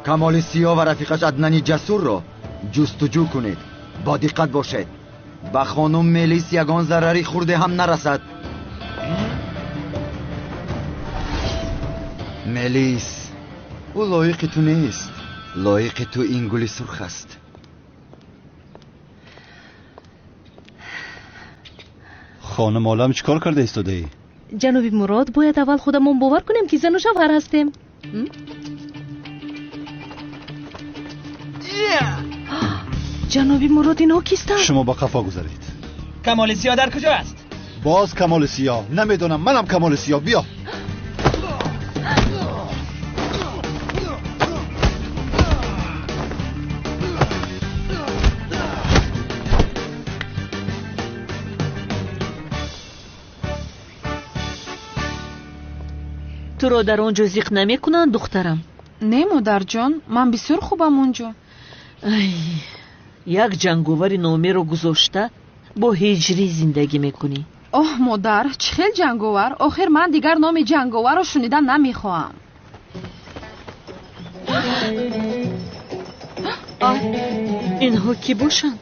Камоли Сиёҳ ва рафиқаш Аднани Ҷасурро ҷустуҷӯ кунед. Бо диққат бошед. Ба хонум Мелис ягон зарари хурде ҳам нарасад. Мелис, ӯ лоиқи ту нест. Лоиқи ту ин гули сурх аст. Хонум Олам, чӣ кор карда истодаӣ? Ҷаноби Мурод, бояд аввал худамон бовар кунем, ки зану шавҳар ҳастем. Ҷаноби Мурод, инҳо кистанд? Шумо ба қафо гузаред. Камоли Сиёҳ дар куҷо аст? Боз Камоли Сиёҳ? Намедонам, манам Камоли Сиёҳ. Биё. Туро дар он ҷо зиқ намекунанд, духтарам? Не, модарҷон, ман бисёр хубам он ҷо. Ай, як ҷанговари номеро гузошта бо ҳиҷрӣ зиндагӣ мекунӣ. Оҳ, модар, чӣ хел ҷанговар? Охир ман дигар номи ҷанговарро шунида намехоҳам. Ай, инҳо кӣ бошанд?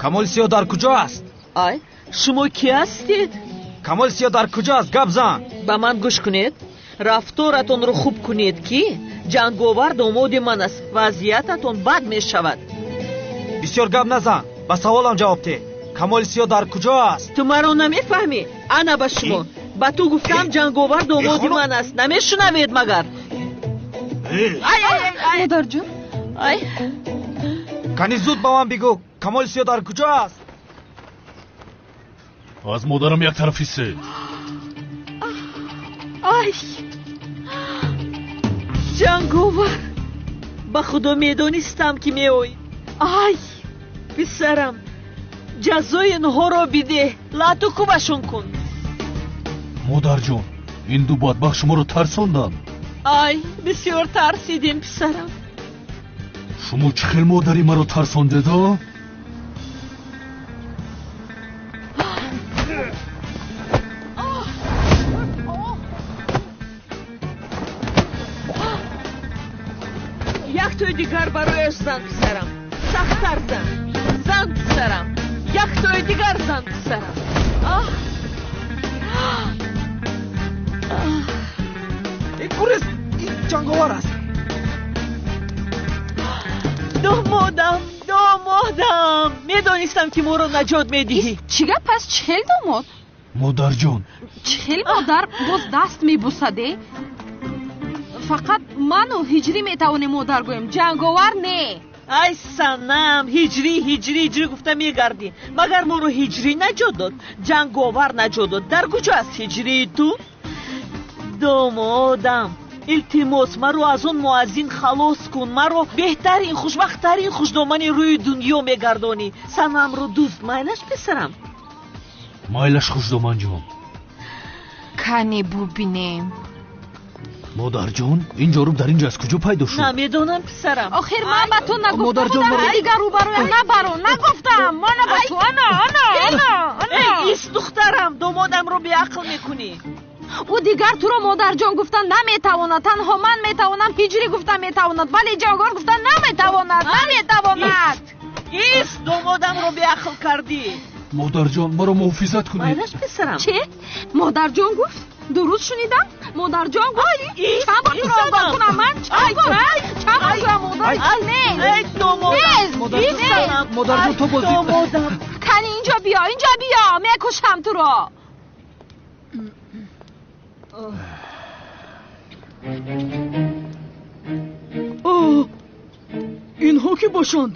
Камоли Сиёҳ дар куҷо аст? Ай, шумо кӣ ҳастед? Камоли Сиёҳ дар куҷо аст? Гап зан. Ба ман гӯш кунед. Рафторатонро хуб кунед, ки ҷанговар домоди ман аст. Вазъиятатон бад мешавад. Бисёр гап назан, ба саволам ҷавоб деҳ. Камоли Сиёҳ дар куҷо аст? Ту маро намефаҳмӣ? Ана ба шумо. Ба ту гуфтам, ҷанговар домоди ман аст. Намешунавед магар? Модарҷон. Ай. Кани зуд ба ман бигӯ, Камоли Сиёҳ дар куҷо аст? Аз модарам як тараф ҳисед. Ай, ҷанговар, ба худо медонистам, ки меоӣ. Ай, писарам, ҷазои инҳоро бидеҳ, лату кӯбашон кун. Модарҷон, ин ду бадбахт шуморо тарсонданд. Ай, бисёр тарсидем, писарам. Шумо чӣ хел модари маро тарсондед, а? Як тои дигар барояш зан, писарам. Сахттар зан. Зан, писарам. Як тои дигар зан, писарам. Аҳ. Ин курес, ин ҷанговар аст. Домодам, домодам, медонистам, ки моро наҷот медиҳӣ. Чӣ гап аст? Чӣ хел домод? Модарҷон. Чӣ хел модар боз даст мебусаде? Фақат ману ҳиҷрӣ метавонем модар гӯем, ҷанговар не. Ай санам, ҳиҷрӣ, ҳиҷрӣ, ҳиҷрӣ гуфта мегардӣ. Магар моро ҳиҷрӣ наҷот дод? Ҷанговар наҷот дод. Дар куҷо аст ҳиҷрии ту? Домодам, илтимос, маро аз он муаззин халос кун. Маро беҳтарин, хушбахттарин хушдомани рӯи дунё мегардонӣ. Санамро дӯст майлаш, писарам? Майлаш, хушдоманҷон. Кане бубинем. Модарҷон, ин ҷоруб дар ин ҷо аз куҷо пайдо шуд? Намедонам, писарам. Охир ман ба ту нагуфта будам, ки дигар рӯбарӯям набаро. Нагуфтам. Мана ба ту. Ана, ана, ана, ана. Эй, ис, духтарам, домодамро беақл мекунӣ. Ӯ дигар туро модарҷон гуфта наметавонад. Танҳо ман метавонам, ҳиҷрӣ гуфта метавонад, вале ҷанговар гуфта наметавонад. Наметавонад. Ис, домодамро беақл кардӣ. Модарҷон, маро муҳофизат кунед. Майлаш, писарам. Чӣ? Модарҷон гуфт? Дуруст шунидам? Модарҷон гуфт? Чанд бор туро огоҳ кунам ман? Чанд бор? Чанд бор туро модар? Не. Эй, домодам. Модарҷон, ту бозӣ. Домодам. Кани инҷо биё, инҷо биё, мекушам туро. Инҳо кӣ бошанд?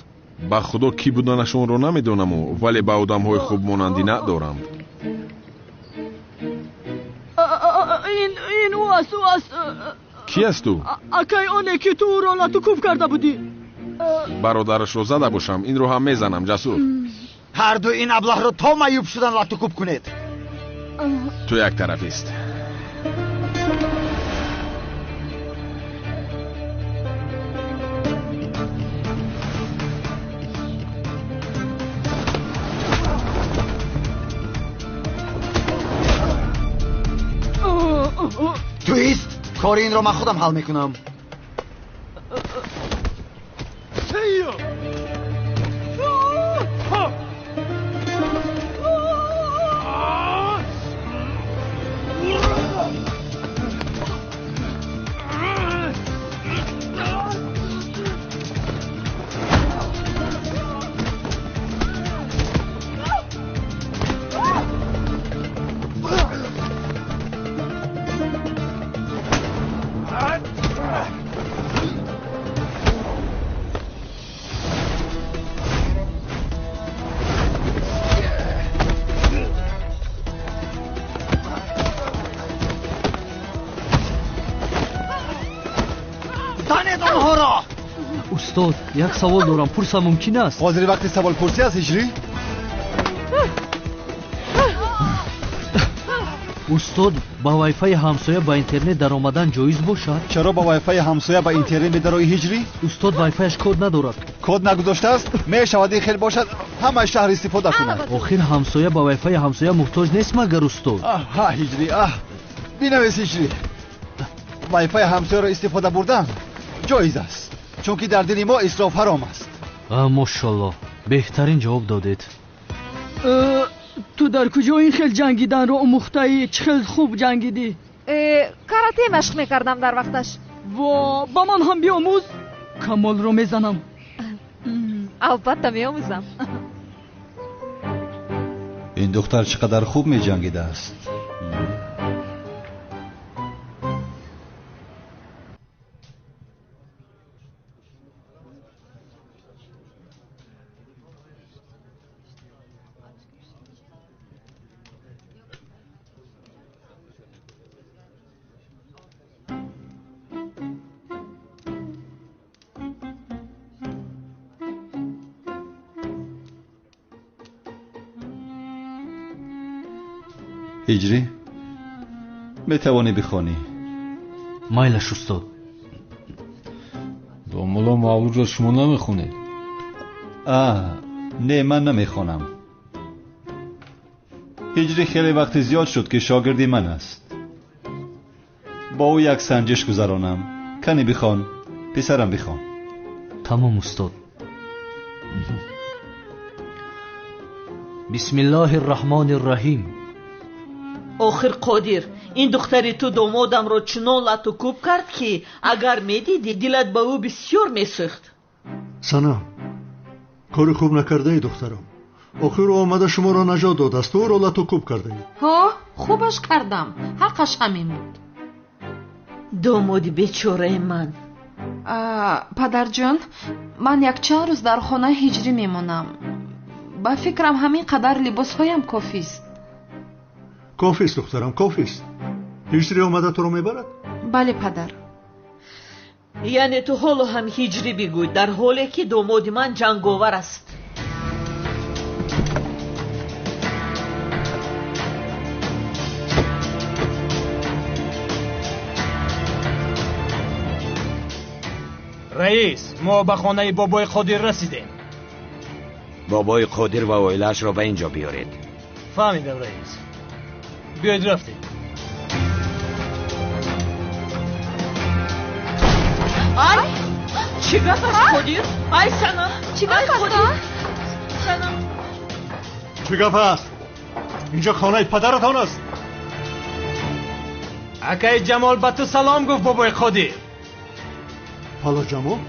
Ба худо, кӣ буданашонро намедонаму, вале ба одамҳои хуб монандӣ надоранд. Ин ӯ аст, ӯ аст. Кӣ аст ӯ? Акай оне, ки ту ӯро латукӯб карда будӣ. Бародарашро зада бошам, инро ҳам мезанам, Ҷасур. Ҳар ду ин аблаҳро то маъюб шудан латукӯб кунед. Ту як тарафист. Туист, кори инро ман худам ҳал мекунам. Устод, як савол дорам, пурсам мумкин аст? Ҳозир вақти саволпурсӣ аст, Ҳиҷрӣ? Устод, ба вайфаи ҳамсоя ба интернет даромадан ҷоиз бошад? Чаро ба вайфаи ҳамсоя ба интернет медароӣ, Ҳиҷрӣ? Устод, вайфаяш код надорад. Код нагузоштааст? Мешавад ин хел бошад, ҳамаи шаҳр истифода кунад. Охир ҳамсоя ба вайфаи ҳамсоя муҳтоҷ нест магар, устод? Ҳа, Ҳиҷрӣ, аҳ, бинавис, Ҳиҷрӣ. Вайфаи ҳамсояро истифода бурдан ҷоиз аст, чунки дар дини мо исроф ҳаром аст. Мошаллоҳ, беҳтарин ҷавоб додед. Ту дар куҷо ин хел ҷангиданро омӯхтаӣ? Чӣ хел хуб ҷангидӣ? Карате машқ мекардам дар вақташ. Во, ба ман ҳам биомӯз, Камолро мезанам. Албатта меомӯзам. Ин духтар чӣ қадар хуб меҷангидааст. Ҳиҷрӣ, метавонӣ бихонӣ? Майлаш, устод. Домулло, мавлудро шумо намехонед? Не, ман намехонам. Ҳиҷрӣ хеле вақти зиёд шуд, ки шогирди ман аст. Бо ӯ як санҷиш гузаронам. Кани бихон, писарам, бихон. Тамом, устод. Бисмиллоҳи рраҳмони рраҳим. Охир Қодир, ин духтари ту домодамро чунон лату кӯб кард, ки агар медидӣ, дилат ба ӯ бисёр месӯхт. Санам, кори хуб накардаи, духтарам. Охир ӯ омада шуморо наҷот додааст, ӯро лату кӯб кардаед. Ҳо, хубаш кардам, ҳаққаш ҳамин буд. Домоди бечораи ман. Падарҷон, ман якчанд рӯз дар хонаи Ҳиҷрӣ мемонам. Ба фикрам, ҳамин қадар либосҳоям кофист. Кофист, духтарам, кофист. Ҳиҷрӣ омада туро мебарад? Бале, падар. Яъне ту ҳоло ҳам Ҳиҷрӣ бигӯй, дар ҳоле ки домоди ман ҷанговар аст. Раис, мо ба хонаи бобои Қодир расидем. Бобои Қодир ва оилаашро ба ин ҷо биёред. Фаҳмидам, раис. Биёед, рафтем. Ай, чӣ гап аст, Қодир? Ай, Санам, чӣ гап аст? Санам, чӣ гап аст? Инҷо хонаи падаратон аст. Акаи Ҷамол ба ту салом гуфт, бобои Қодир. Ҳало, Ҷамол?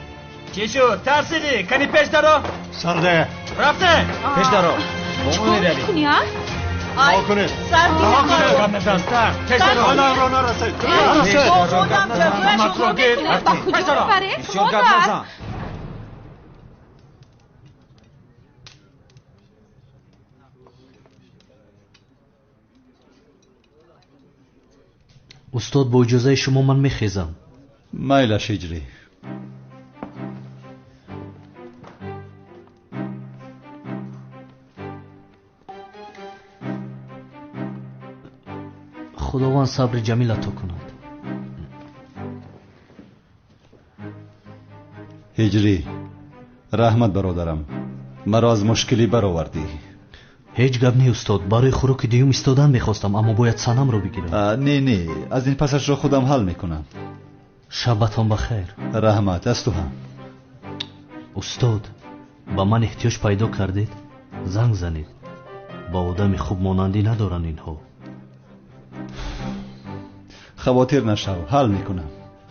Чӣ шуд, тарсидӣ? Кани пеш даро. Сарде, рафтем. Пеш даро. Чӣ кор мекунӣ, а? Ай, Хонаамро нарасед. Ба куҷо мебаред, модар? Устод, бо иҷозаи шумо ман мехезам. Майлаш, Ҳиҷрӣ. Худованд сабри ҷамил ато кунад. Ҳиҷрӣ, раҳмат, бародарам, маро аз мушкилӣ баровардӣ. Ҳеҷ гап не, устод. Барои хӯроки дуюм истодан мехостам, аммо бояд Санамро бигирам. Не, не, аз ин пасашро худам ҳал мекунам. Шабатон ба хайр. Раҳмат, аз ту ҳам. Устод, ба ман эҳтиёҷ пайдо кардед, занг занед. Ба одами хуб монандӣ надоранд инҳо. Хавотир нашав, ҳал мекунам.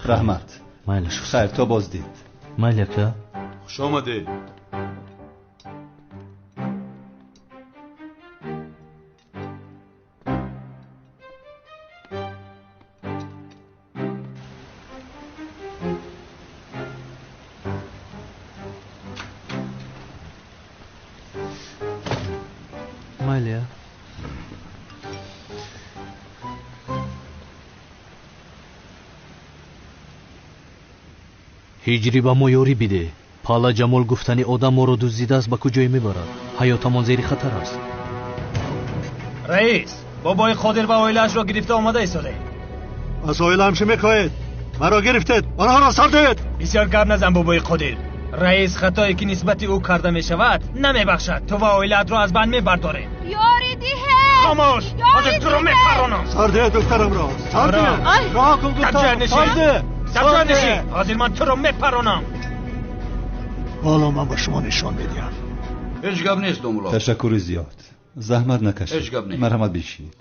Раҳмат. Майлаш, устод. Хайр, то боздид. Майли, ака. Хуш омадед. Майли. Ҳиҷрӣ ба мо ёрӣ бидеҳ. Пала Ҷамол гуфтани одам моро дуздидааст, ба куҷое мебарад? Ҳаётамон зери хатар аст. Раис, бобои Қодир ва оилаашро гирифта омада истодаем. Аз оилаам чӣ мехоҳед? Маро гирифтед, онҳоро сар диҳед. Бисёр гап назан, бобои Қодир. Раис хатое ки нисбати ӯ карда мешавад намебахшад. Ту ва оилаатро аз банд мебардорем. Ёрӣ диҳед! Хомӯш! Ҳозир туро мепаронам. Сар диҳед духтарамро. Сар диҳед. Роҳ кун гуфтам. Сар диҳ. Сабр нишин. Ҳозир ман туро мепаронам. Ҳоло ман ба шумо нишон медиҳам. Ҳеҷ гап нест, домулло. Ташаккури зиёд. Заҳмат накашед. Ҳеҷ гап нест. Марҳамат, бишинед.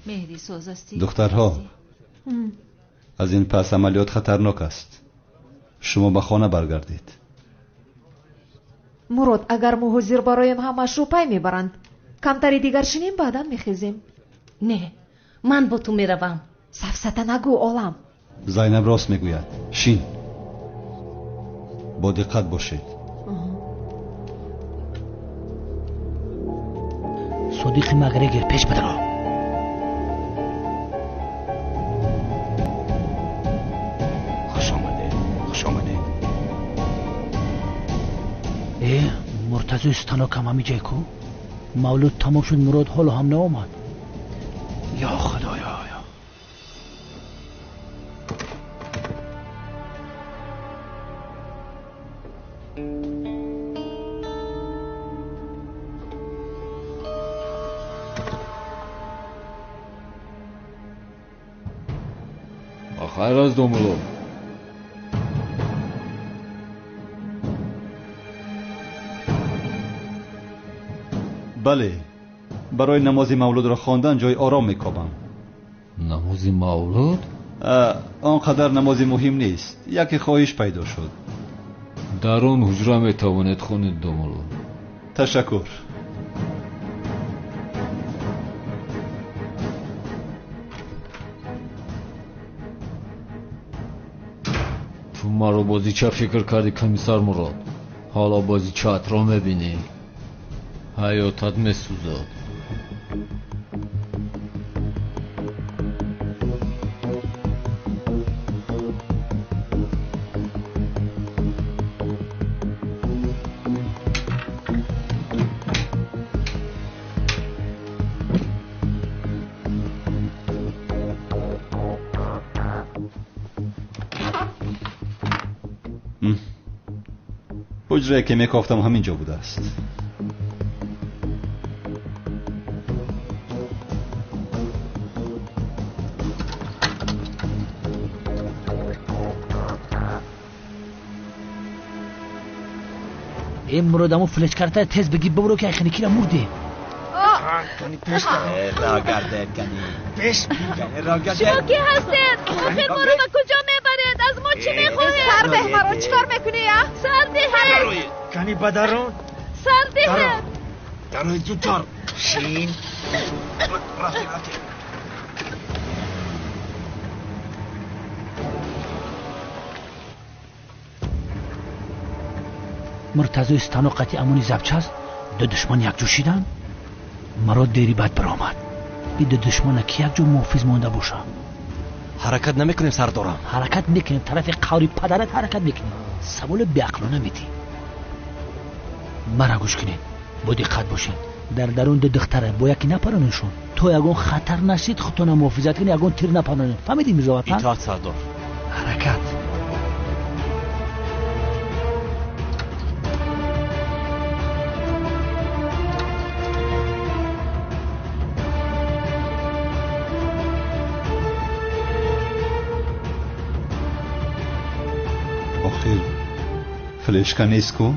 Меҳри соз ҳастӣ? Духтарҳо, аз ин пас амалиёт хатарнок аст. Шумо ба хона баргардед. Мурод, агар мо ҳозир бароем, ҳамаашро пай мебаранд. Камтари дигар шинем, баъдан мехезем. Не, ман бо ту меравам. Сафсата нагӯ, олам. Зайнаб рост мегӯяд. Шин. Бо диққат бошед. Содиқи Макгрегор пеш бидро. Хуш омадед, хуш омадед. Э, Муртазои станокам ҳамиҷай ку? Мавлуд тамом шуд, Мурод ҳоло ҳам наомад. Ё Худоё! Хайр аст, домулло. Бале, барои намози мавлудро хондан ҷои ором мекобам. Намози мавлуд? Он қадар намози муҳим нест. Яке хоҳиш пайдо шуд. Дар он ҳуҷра метавонед хонед, домулло. Ташаккур. Ту маро бозича фикр кардӣ, комиссар Мурод. Ҳоло бозичаатро мебинӣ. Ҳаётат месӯзад. Ҳуҷрае ки мекофтам ҳамин ҷо будааст. Э, Мурод, аммо флешкарта тез бигир, бибуро ки айхиникира мурдем. Шумо ки ҳастед? Охир моро ба куҷо мебаред? Аз мо чӣ мехоҳед? Сар деҳ маро, чӣ кор мекунӣ, а? Сар диҳед! Кани ба дарун? Сар диҳед! Дарои зудтар. Шин. Рафтем, рафтем. Муртазои станок қати амони запчаст ду душман якҷо шиданд. Маро дери бад баромад. Ин ду душмана ки якҷо муҳофиз монда боша. Ҳаракат намекунем, сардорам. Ҳаракат мекунем, тарафи қаври падарат ҳаракат мекунем. Саволи беақлона медиҳ. Мара гӯш кунед, бо диққат бошед. Дар дарун ду духтара бо яке напаронедшон. То ягон хатар нашид, худтона муҳофизат кунед, ягон тир напаронед. Фаҳмидӣ, Мирзоватан? Итоат, сардор. Ҳаракат. Охир флешка нест ку?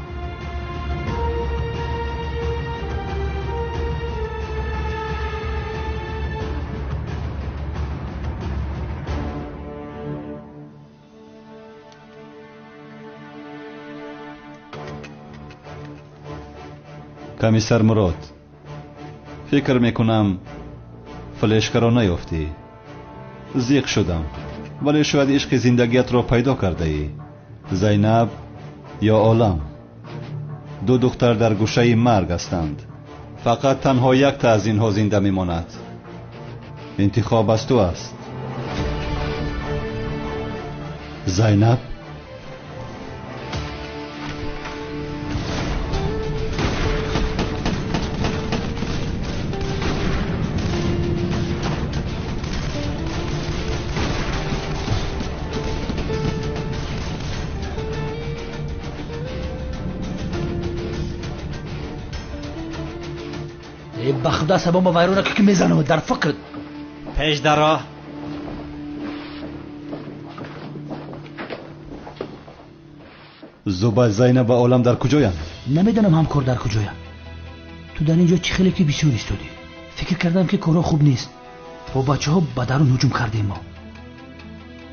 Комиссар Мурод, фикр мекунам флешкаро наёфтӣ. Зиқ шудам, вале шояд ишқи зиндагиятро пайдо кардаӣ. Зайнаб ё Олам. Ду духтар дар гӯшаи марг ҳастанд. Фақат танҳо якта аз инҳо зинда мемонад. Интихоб аз ту аст. Зайнаб? Ба худо сабома вайрона ки мезанам дар фикр. Пеш даро. Зубай, Зайнаб ва Олам дар куҷоянд? Намедонам ҳамкор дар куҷоянд. Ту дар ин ҷо чӣ хеле ки бисёр истодӣ. Фикр кардам ки корҳо хуб нест. Бо бачаҳо ба дарун ҳуҷум кардем мо.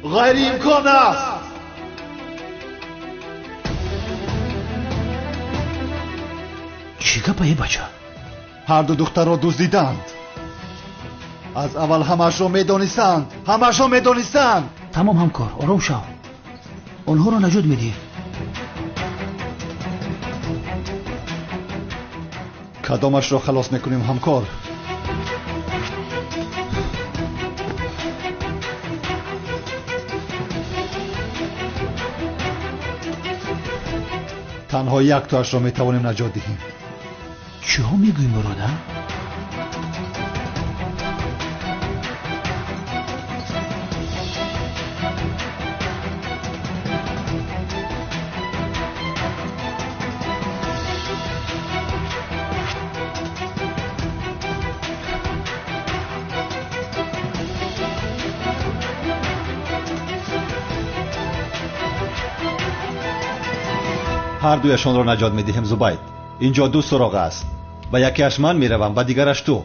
Ғайриимкон аст. Чӣ гапа е бача? Ҳар ду духтарро дуздиданд. Аз аввал ҳамаашро медонистанд. Ҳамаашро медонистанд. Тамом ҳамкор, ором шав. Онҳоро наҷот медиҳем. Кадомашро халос мекунем ҳамкор? Танҳо яктоашро метавонем наҷот диҳем. Чиҳо мегӯӣ, Мурод, а? Ҳар дуяшонро наҷот медиҳем, Зубайд. Инҷо ду суроға аст. Ба якеаш ман меравам, ба дигараш ту.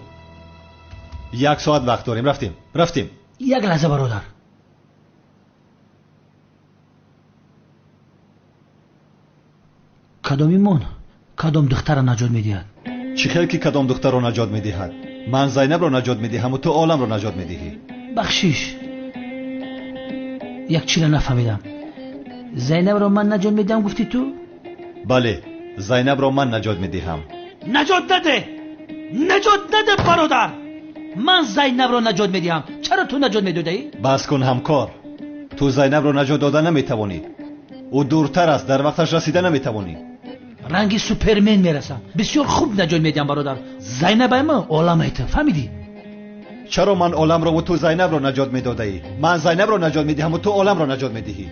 Як соат вақт дорем. Рафтем, рафтем. Як лаҳза, бародар. Кадомимон кадом духтарро наҷот медиҳад? Чӣ хел ки кадом духтарро наҷот медиҳад? Ман Зайнабро наҷот медиҳаму ту Оламро наҷот медиҳӣ. Бахшиш, як чиро нафаҳмидам. Зайнабро ман наҷот медиҳам гуфтӣ ту? Бале, Зайнабро ман наҷот медиҳам. Наҷот наде! Наҷот наде, бародар! Ман Зайнабро наҷот медиҳам. Чаро ту наҷот медодаӣ? Бас кун ҳамкор. Ту Зайнабро наҷот дода наметавонӣ. Ӯ дуртар аст, дар вақташ расида наметавонӣ. Ранги Супермен мерасам. Бисёр хуб наҷот медиҳам, бародар. Зайнабайма Оламай ту, фаҳмидӣ? Чаро ман Оламро ва ту Зайнабро наҷот медодаӣ? Ман Зайнабро наҷот медиҳаму ту Оламро наҷот медиҳӣ.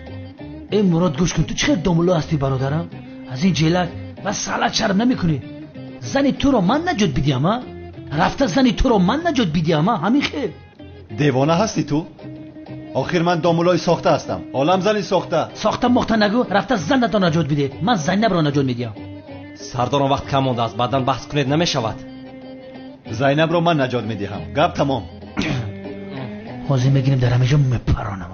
Э Мурод, гӯш кун, ту чӣ хел домулло ҳастӣ, бародарам? Аз ин ҷелак ва салат шарм намекунӣ. Зани туро ман наҷот бидиҳам, а? Рафта зани туро ман наҷот бидиҳам, а? Ҳамин хел. Девона ҳастӣ ту? Охир ман домуллои сохта ҳастам. Олам зани сохта. Сохта мохта нагӯ, рафта занатро наҷот бидеҳ. Ман Зайнабро наҷот медиҳам. Сардорон вақт кам мондааст, баъдан баҳс кунед намешавад. Зайнабро ман наҷот медиҳам. Гап тамом. Ҳозир мегирем дар ҳамин ҷо мепаронам.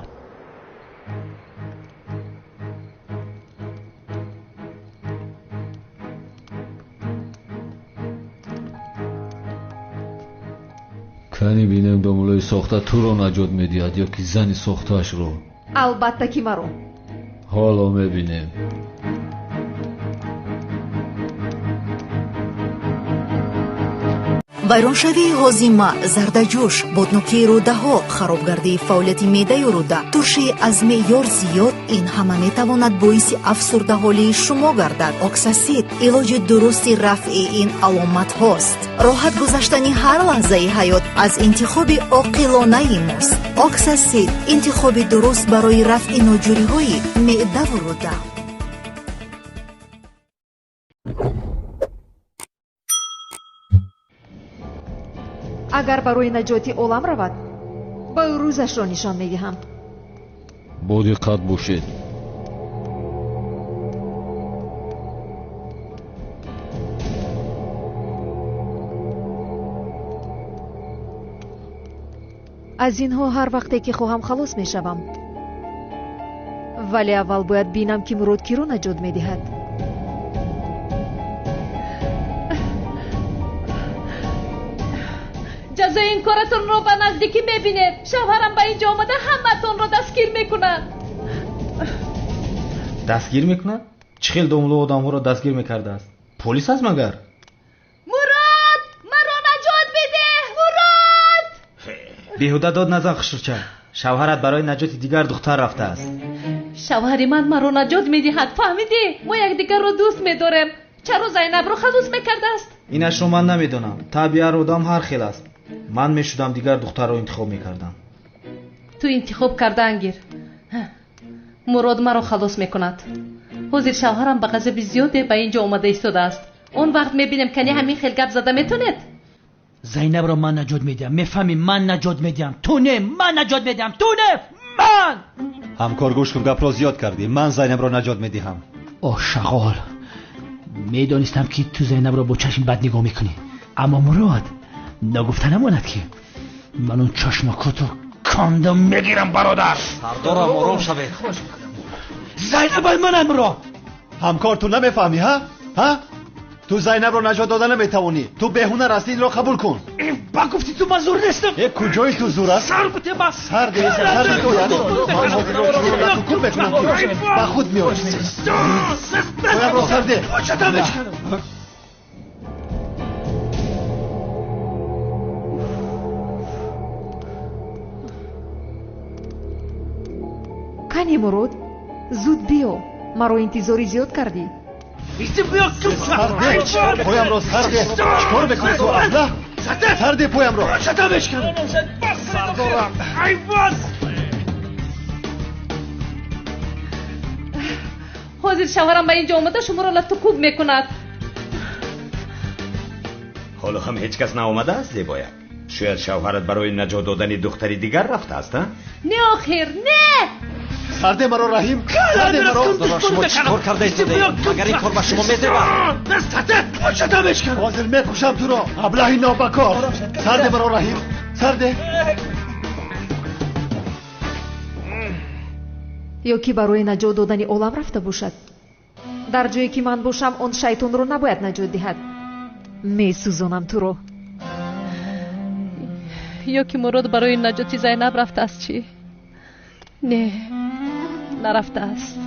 Кани бинем домуллои сохта туро наҷот медиҳад ё ки зани сохтаашро? Албатта ки маро. Ҳоло мебинем. Вайроншавии ҳозима, зардаҷӯш, боднокии рӯдаҳо, харобгардии фаъолияти меъдаю рӯда, туршии аз меъёр зиёд, ин ҳама метавонад боиси афсурдаҳолии шумо гардад. Оксасид илоҷи дурусти рафъи ин аломатҳост. Роҳат гузаштани ҳар лаҳзаи ҳаёт аз интихоби оқилонаи мост. Оксасид интихоби дуруст барои рафъи ноҷӯриҳои меъдаву рӯда. Агар барои наҷоти олам равад, ба ӯ рӯзашро нишон медиҳам. Бо диққат бошед. Аз инҳо ҳар вақте ки хоҳам халос мешавам. Вале аввал бояд бинам, ки Мурод киро наҷот медиҳад. Ҷазои ин коратонро ба наздикӣ мебинед. Шавҳарам ба инҷо омада ҳамаатонро дастгир мекунад. Дастгир мекунад? Чӣ хел домулло одамҳоро дастгир мекардааст? Полис аст магар? Мурод, маро наҷот бидеҳ! Мурод! Беҳуда дод назан, хушрӯча. Шавҳарат барои наҷоти дигар духтар рафтааст. Шавҳари ман маро наҷот медиҳад, фаҳмидӣ? Мо якдигарро дӯст медорем. Чаро Зайнабро халос мекардааст? Инашро ман намедонам. Табъи ҳар одам ҳар хел аст. Ман мешудам дигар духтарро интихоб мекардам. Ту интихоб кардаан гир. Мурод маро халос мекунад. Ҳозир шавҳарам ба ғазаби зиёде ба ин ҷо омада истодааст. Он вақт мебинем, кани ҳамин хел гап зада метонед? Зайнабро ман наҷот медиҳам. Мефаҳмӣ, ман наҷот медиҳам. Ту не, ман наҷот медиҳам. Ту не, ман! Ҳамкор, гӯш кун, гапро зиёд кардӣ. Ман Зайнабро наҷот медиҳам. Оҳ, шағол, медонистам, ки ту Зайнабро бо чашми бад нигоҳ мекунӣ. Аммо Мурод, нагуфта намонад, ки ман он чашмакотро кандам мегирам, бародар. Сардорам, ором шавед. Зайнаб ай манам, Мурод. Ҳамкор, ту намефаҳмӣ, ҳа? Ҳа? Ту Зайнабро наҷот дода наметавонӣ. Ту беҳунар ҳастӣ, инро қабул кун. Ба гуфти ту ман зур нестам. Э, куҷои ту зур аст? Сар бите ба сар де, сар де, ман ҳозир чунон кур мекунам, ки ба худ меоӣ. Поямро сар де. Кани Мурод, зуд биё. Маро интизори зиёд кардӣ. Поямро сар де. Чикор мекунӣ ту, абла? Сар де поямро. Ҳозир шавҳарам ба ин ҷо омада шуморо латту кӯб мекунад. Ҳоло ҳам ҳеҷ кас наомадааст, зебояк. Шояд шавҳарат барои наҷот додани духтари дигар рафтааст, а? Не, охир, не! Сарде маро, Раҳим, сарде маро. Шумо чӣ кор карда истодаед? Магар ин кор ба шумо мезебад? Ҳозир мекушам туро, аблаҳи нобакор. Сарде маро, Раҳим, сарде. Ё ки барои наҷот додани олам рафта бошад. Дар ҷое ки ман бошам, он шайтонро набояд наҷот диҳад. Месӯзонам туро. Ё ки Мурод барои наҷоти Зайнаб рафтааст, чӣ? Не, нарафтааст.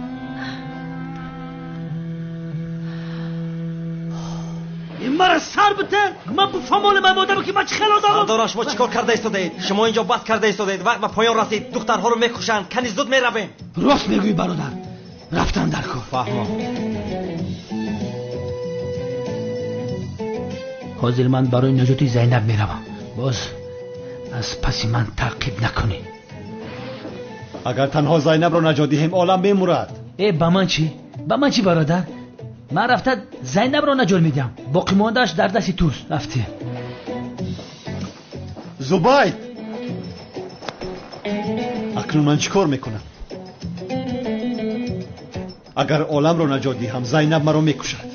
Маро сар бите, ман буфаҳмонам ай модарам, ки ман чӣ хел одамам. Сардорам, шумо чӣ кор карда истодаед? Шумо инҷо баҳс карда истодаед. Вақт ба поён расид. Духтарҳоро мекушанд. Кани зуд меравем. Рост мегӯӣ, бародар. Рафтан дар кор. Фаҳмом. Ҳозир ман барои наҷоти Зайнаб меравам. Боз аз паси ман таъқиб накунӣ. Агар танҳо Зайнабро наҷот диҳем, олам мемурад. Э, ба ман чӣ? Ба ман чӣ, бародар? Ман рафта Зайнабро наҷот медиҳам. Боқимондааш дар дасти туст. Рафте. Зубайд, акнун ман чӣ кор мекунам? Агар оламро наҷот диҳам, Зайнаб маро мекушад.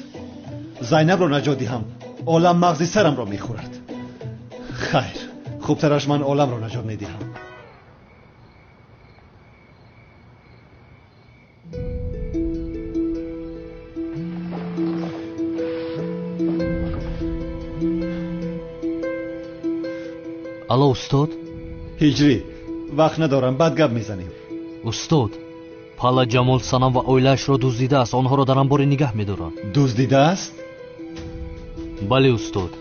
Зайнабро наҷот диҳам, олам мағзи сарамро мехӯрад. Хайр, хубтараш ман оламро наҷот медиҳам. Алло, устод? Ҳиҷрӣ, вақт надорам, баъд гап мезанем. Устод, Пала Ҷамол Санам ва оилаашро дуздидааст. Онҳоро дар анборе нигаҳ медоранд. Дуздидааст? Бале, устод.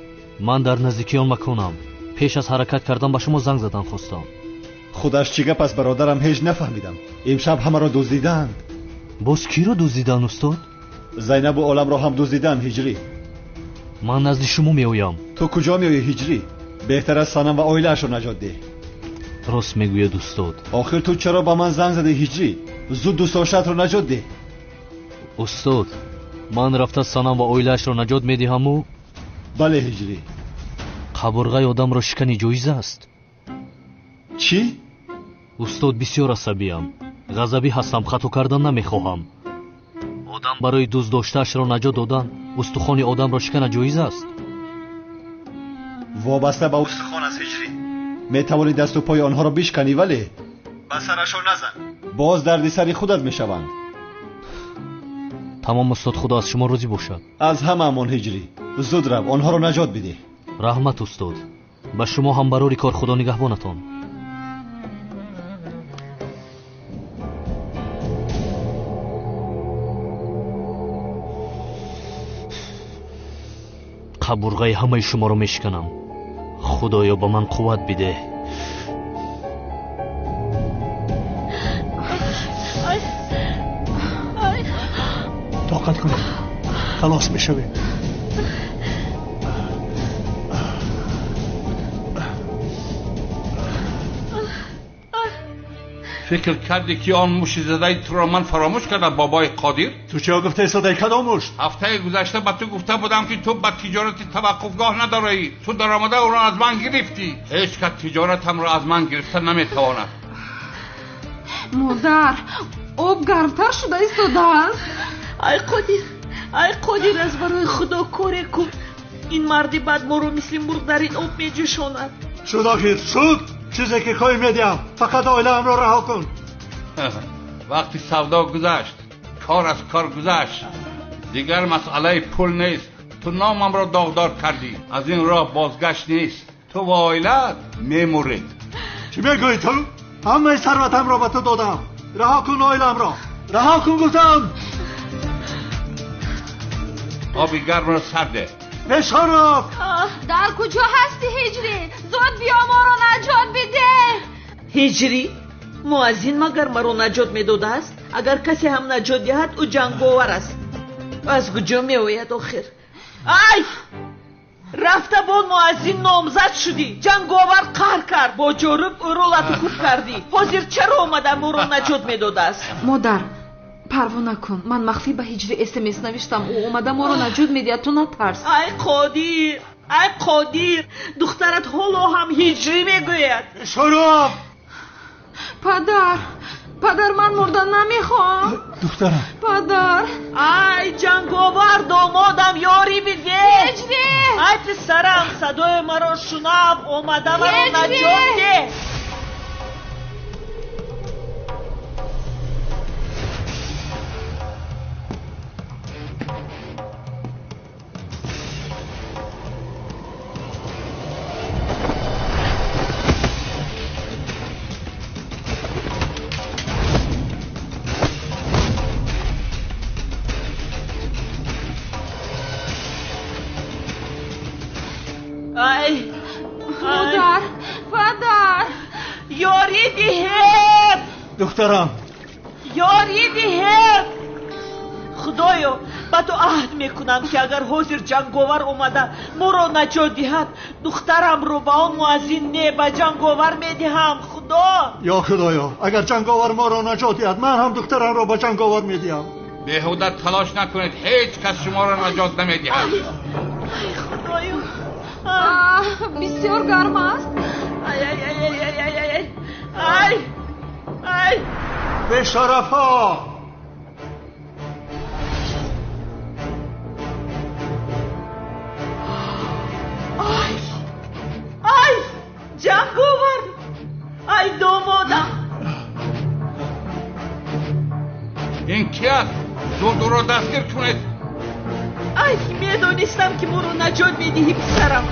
Ман дар наздикии он маконам. Пеш аз ҳаракат кардан ба шумо занг задан хостам. Худаш чӣ гап аст, бародарам, ҳеҷ нафаҳмидам. Имшаб ҳамаро дуздидаанд. Боз киро дуздиданд, устод? Зайнабу оламро ҳам дуздиданд, Ҳиҷрӣ. Ман назди шумо меоям. Ту куҷо меоӣ, Ҳиҷрӣ? Беҳтар аст Санам ва оилаашро наҷот деҳ. Рост мегӯяд, устод. Охир ту чаро ба ман занг задӣ, Ҳиҷрӣ? Зуд дӯстдоштаатро наҷот деҳ. Устод, ман рафта Санам ва оилаашро наҷот медиҳаму? Бале, Ҳиҷрӣ. Қабурғаи одамро шикани ҷоиз аст? Чӣ? Устод, бисёр асабиям. Ғазабӣ ҳастам, хато кардан намехоҳам. Одам барои дӯстдоштаашро наҷот додан устухони одамро шикана ҷоиз аст? Вобаста ба устухон аст, Ҳиҷрӣ. Метавонӣ дасту пои онҳоро бишканӣ, вале ба сарашон назан, боз дарди сари худат мешаванд. Тамом устод, худо аз шумо розӣ бошад. Аз ҳамаамон ҳиҷрӣ. Зуд рав, онҳоро наҷот бидеҳ. Раҳмат устод, ба шумо ҳам барори кор, худо нигаҳбонатон. Қабурғаи ҳамаи шуморо мешиканам. Худоё, ба ман қувват бидеҳ. Тоқат кунед, халос мешавем. Фикр кардӣ ки он муши задаи туро ман фаромӯш кардам, бобои Қодир? Ту чиё гуфта истодаӣ? Кадом мушт? Ҳафтаи гузашта ба ту гуфта будам ки ту ба тиҷорати таваққуфгоҳ надораӣ. Ту даромада ӯро аз ман гирифтӣ. Ҳеҷ кас тиҷоратамро аз ман гирифта наметавонад. Модар, об гармтар шуда истодааст. Ай Қодир, ай Қодир, аз барои худо коре кун. Ин марди бад моро мисли мурғ дар ин об меҷӯшонад. Шуд охир, шуд. Чизе ки хоҳӣ медиҳам, фақат оилаамро раҳо кун. Вақти савдо гузашт, кор аз кор гузашт, дигар масъалаи пул нест. Ту номамро доғдор кардӣ, аз ин роҳ бозгашт нест. Ту ва оилаат мемуред. Чӣ мегӯӣ ту? Ҳамаи сарватамро ба ту додам. Раҳо кун оиламро, раҳо кун гуфтам. Оби гармро сар деҳ. Бешараф! Дар куҷо ҳастӣ ҳиҷрӣ? Зуд биё, моро наҷот бидеҳ. Ҳиҷрӣ? Муаззин магар маро наҷот медодааст? Агар касе ҳам наҷот диҳад, ӯ ҷанговар аст. Аз куҷо меояд охир? Ай! Рафта бо муаззин номзад шудӣ. Ҷанговар қаҳр кард, бо ҷоруб ӯро латукӯб кардӣ. Ҳозир чаро омада моро наҷот медодааст? Модар, парво накун, ман махфӣ ба ҳиҷри смс навиштам. Ӯ омада моро наҷот медиҳад, ту натарс. Ай Қодир, ай Қодир, духтарат ҳоло ҳам ҳиҷрӣ мегӯяд. Шароф! Падар, падар, ман мурдан намехоҳам. Духтарам. Падар. Ай ҷанговар, домодам, ёрӣ бидеҳ. Ҳиҷрӣ! Ай писарам, садои маро шунав, омада маро наҷот деҳ. Ай! Модар, падар! Ёрӣ диҳед! Духтарам! Ёрӣ диҳед! Худоё, ба ту аҳд мекунам ки агар ҳозир ҷанговар омада моро наҷот диҳад, духтарамро ба он муаззин не, ба ҷанговар медиҳам. Худо! Ё Худоё, агар ҷанговар моро наҷот диҳад, ман ҳам духтарамро ба ҷанговар медиҳам. Беҳуда талош накунед, ҳеҷ кас шуморо наҷот намедиҳад. Ай Худоё! Бисёр гарм аст. Ай, ай, ай, ай, ай, ай, ай, ай, ай! Бешарафҳо! Ай! Ай! Ҷанговар! Ай домодам! Ин ки аст? Зуд ӯро дастгир кунед. Ай, медонистам ки моро наҷот медиҳӣ, писарам.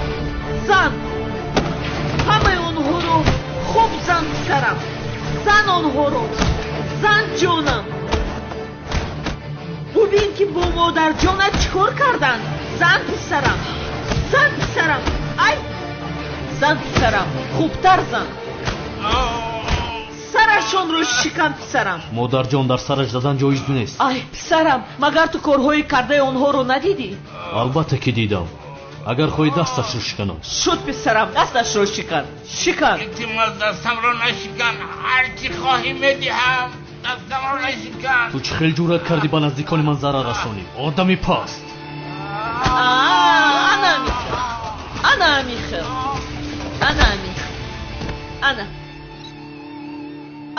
Зан! Ҳамаи онҳоро хуб зан, писарам. Зан онҳоро. Зан, ҷонам. Бубин ки бо модарҷонат чӣ кор карданд. Зан, писарам. Зан, писарам. Ай! Зан, писарам. Хубтар зан. Сарашонро шикан, писарам. Модарҷон, дар сараш задан ҷоиз нест. Ай, писарам, магар ту корҳои кардаи онҳоро надидӣ? Албатта ки дидам. Агар хоҳӣ дасташро шиканам. Шуд, писарам, дасташро шикан. Шикан. Илтимос, дастамро нашикан. Ҳар чӣ хоҳӣ медиҳам. Дастамро нашикан. Ту чӣ хел ҷуръат кардӣ ба наздикони ман зарар расонӣ? Одами паст. Ана михел. Ана михел. Ана михел. Ана.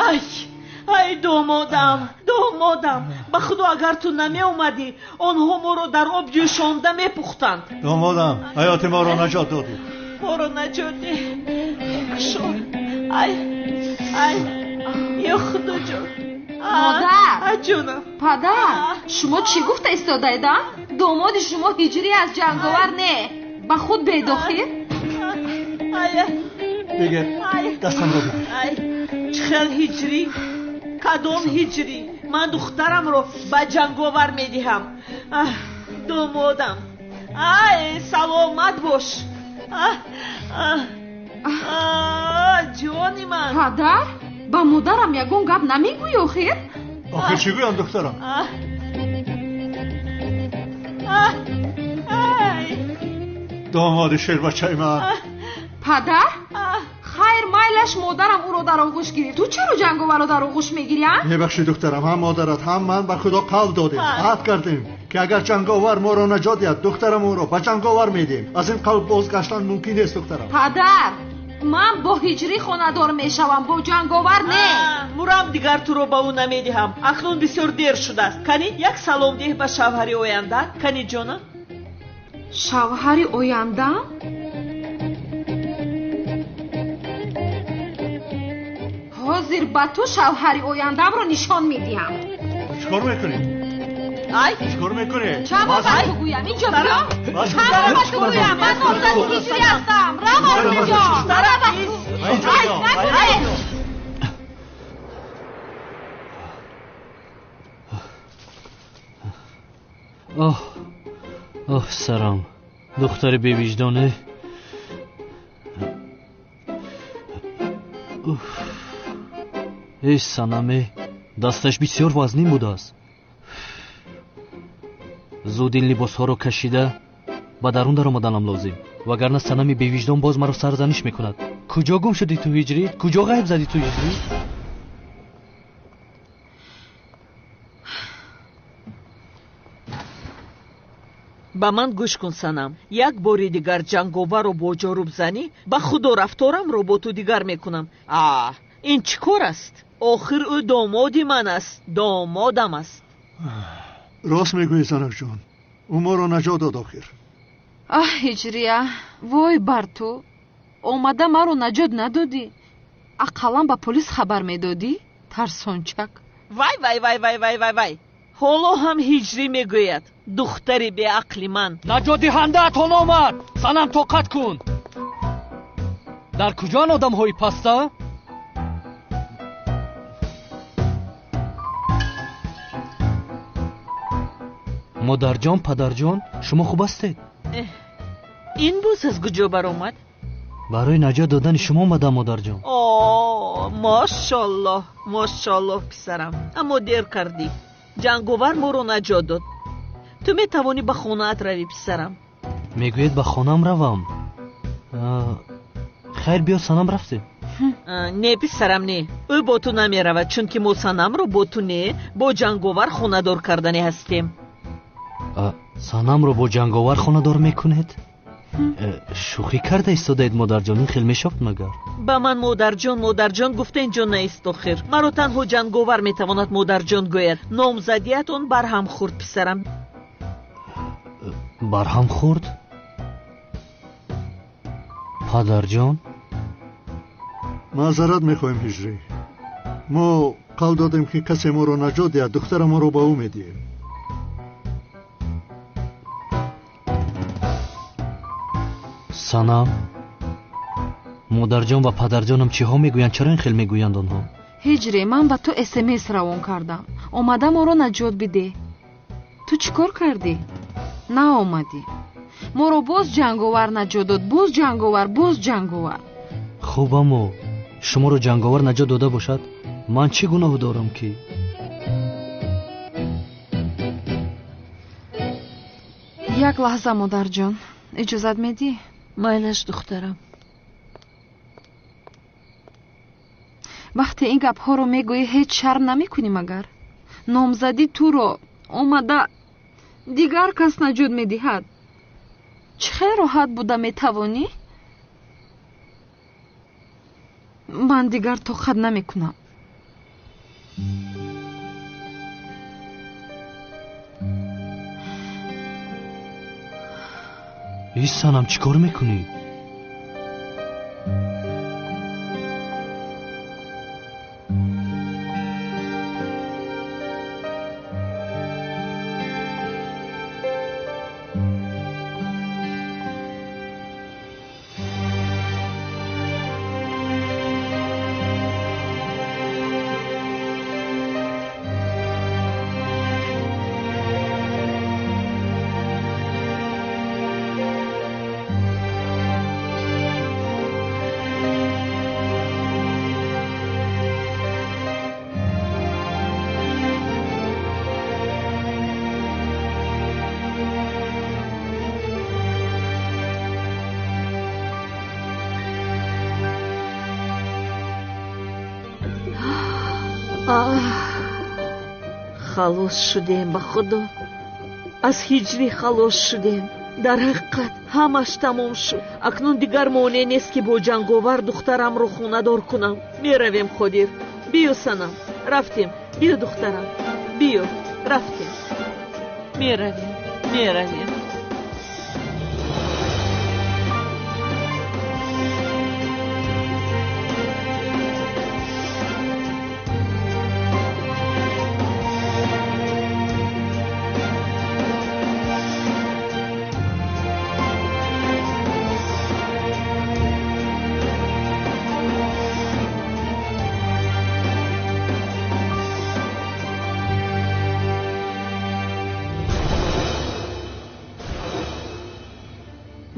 Ай, ай домодам, домодам, ба худо агар ту намеомадӣ, онҳо моро дар об ҷӯшонда мепухтанд. Домодам, ҳаёти моро наҷот додӣ. Моро наҷот деҳ. Фишор. Ай, ай, ё Худоҷон. Модар! Ҷонам. Падар, шумо чӣ гуфта истодаед, а? Домоди шумо ҳиҷрӣ аст, ҷанговар не. Ба худ бедохир? Бигир, дастамро бигир. Чӣ хел ҳиҷрӣ? Кадом ҳиҷрӣ? Ман духтарамро ба ҷанговар медиҳам. Домодам. Ай, саломат бош. Ҷони ман. Падар, ба модарам ягон гап намегӯӣ охир? Охир чӣ гӯям, духтарам? Домоди шербачаи ман. Падар, хайр, майлаш модарам ӯро дар оғӯш гирифт. Ту чаро ҷанговарро дар оғӯш мегирӣ, а? Мебахшӣ, духтарам, ҳам модарат, ҳам ман ба Худо қавл додем, аҳд кардем, ки агар ҷанговар моро наҷот диҳад, духтарам ӯро ба ҷанговар медиҳем. Аз ин қавл бозгаштан мумкин нест, духтарам. Падар, ман бо ҳиҷрӣ хонадор мешавам, бо ҷанговар не. Мурам, дигар туро ба ӯ намедиҳам. Акнун бисёр дер шудааст. Кани як салом деҳ ба шавҳари оянда. Кани ҷонам. Шавҳари ояндаам? Ҳозир ба ту шавҳари ояндаамро нишон медиҳам. Чӣ кор мекунӣ? Ай, чӣ кор мекунӣ? Чаро ба ту гӯям? Инҷо биё. Чаро ба ту гӯям? Ман номзади ҳиҷрӣ ҳастам. Рав аз инҷо. Рав аз Ай, нагӯед. Оҳ, оҳ, сарам. Духтари бевиҷдоне. Уф. Эй санаме, дасташ бисёр вазнин будааст. Зуд ин либосҳоро кашида ба дарун даромаданам лозим, вагарна санами бевиҷдон боз маро сарзаниш мекунад. Куҷо гум шудӣ ту ҳиҷрӣ? Куҷо ғайб задӣ ту ҳиҷрӣ? Ба ман гӯш кун, санам. Як бори дигар ҷанговарро бо ҷоруб занӣ, ба Худо рафторамро бо ту дигар мекунам. А, ин чӣ кор аст? Охир ӯ домоди ман аст, домодам аст. Рост мегӯӣ, занакҷон. Ӯ моро наҷот дод охир. Аҳ, ҳиҷрия, вой бар ту. Омада маро наҷот надодӣ. Ақаллан ба полис хабар медодӣ, тарсончак. Вай, вай, вай, вай, вай, вай, вай. Ҳоло ҳам ҳиҷрӣ мегӯяд. Духтари беақли ман. Наҷотдиҳандаатон омад. Санам, тоқат кун. Дар куҷоан одамҳои паста? Модарҷон, падарҷон, шумо хуб ҳастед? Ин боз аз куҷо баромад? Барои наҷот додани шумо омадам, модарҷон. О, мошаллоҳ, мошаллоҳ, писарам. Аммо дер кардӣ. Ҷанговар моро наҷот дод. Ту метавонӣ ба хонаат равӣ, писарам. Мегӯед ба хонаам равам? Хайр, биё санам, рафтем. Не, писарам, не. Ӯ бо ту намеравад, чунки мо санамро бо ту не, бо ҷанговар хонадор карданӣ ҳастем. Санамро бо ҷанговар хонадор мекунед? Шӯхӣ карда истодаед, модарҷон? Ин хел мешавад магар? Ба ман модарҷон, модарҷон гуфта инҷо наист охир. Маро танҳо ҷанговар метавонад модарҷон гӯяд. Номзадият он барҳам хӯрд, писарам. Барҳам хӯрд? Падарҷон? Маъзарат мехоҳем, ҳиҷрӣ. Мо қавл додем, ки касе моро наҷот диҳад, духтарамонро ба ӯ медиҳем. Санам, модарҷон ва падарҷонам чиҳо мегӯянд? Чаро ин хел мегӯянд онҳо? Ҳиҷре, ман ба ту смс равон кардам. Омада моро наҷот бидеҳ. Ту чӣ кор кардӣ? Наомадӣ. Моро боз ҷанговар наҷот дод, боз ҷанговар, боз ҷанговар. Хуб, аммо шуморо ҷанговар наҷот дода бошад, ман чӣ гуноҳ дорам ки? Як лаҳза, модарҷон, иҷозат медиҳӣ? Майлаш, духтарам. Вақте ин гапҳоро мегӯӣ, ҳеҷ шарм намекунӣ магар? Номзадӣ туро омада дигар кас наҷот медиҳад. Чӣ хел роҳат буда метавонӣ? Ман дигар тоқат намекунам. Эй санам, чӣ кор мекунӣ? Халос шудем ба Худо. Аз ҳиҷрӣ халос шудем. Дар ҳақиқат ҳамаш тамом шуд. Акнун дигар монеъ нест ки бо ҷанговар духтарамро хонадор кунам. Меравем, Қодир. Биё, Санам. Рафтем. Биё, духтарам. Биё. Рафтем. Меравем. Меравем.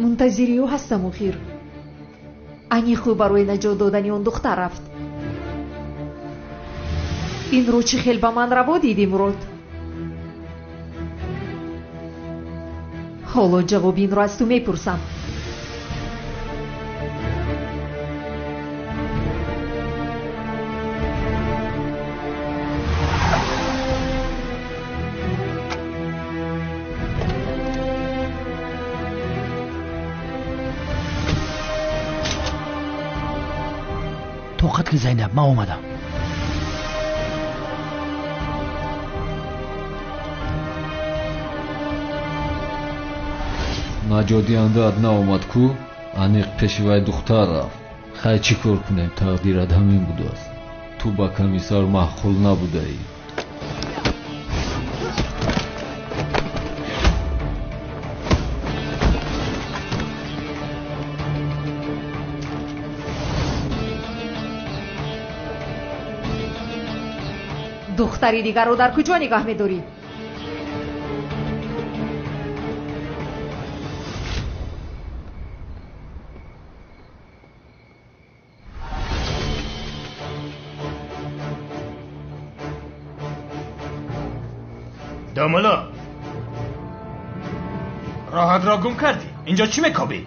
Мунтазири ӯ ҳастам охир. Аниқ ӯ барои наҷот додани он духтар рафт. Инро чӣ хел ба ман раво дидӣ, Мурод? Ҳоло ҷавоби инро аз ту мепурсам. Тоқат ки, Зайнаб, ман омадам. Наҷотдиҳандаат наомад ку, аниқ пеши вай духтар рафт. Хай, чӣ кор кунем, тақдират ҳамин будааст. Ту ба комиссар маъқул набудаӣ. Духтари дигарро дар куҷо нигаҳ медорӣ? Домулло, роҳатро гум кардӣ. Инҷо чӣ мекобӣ?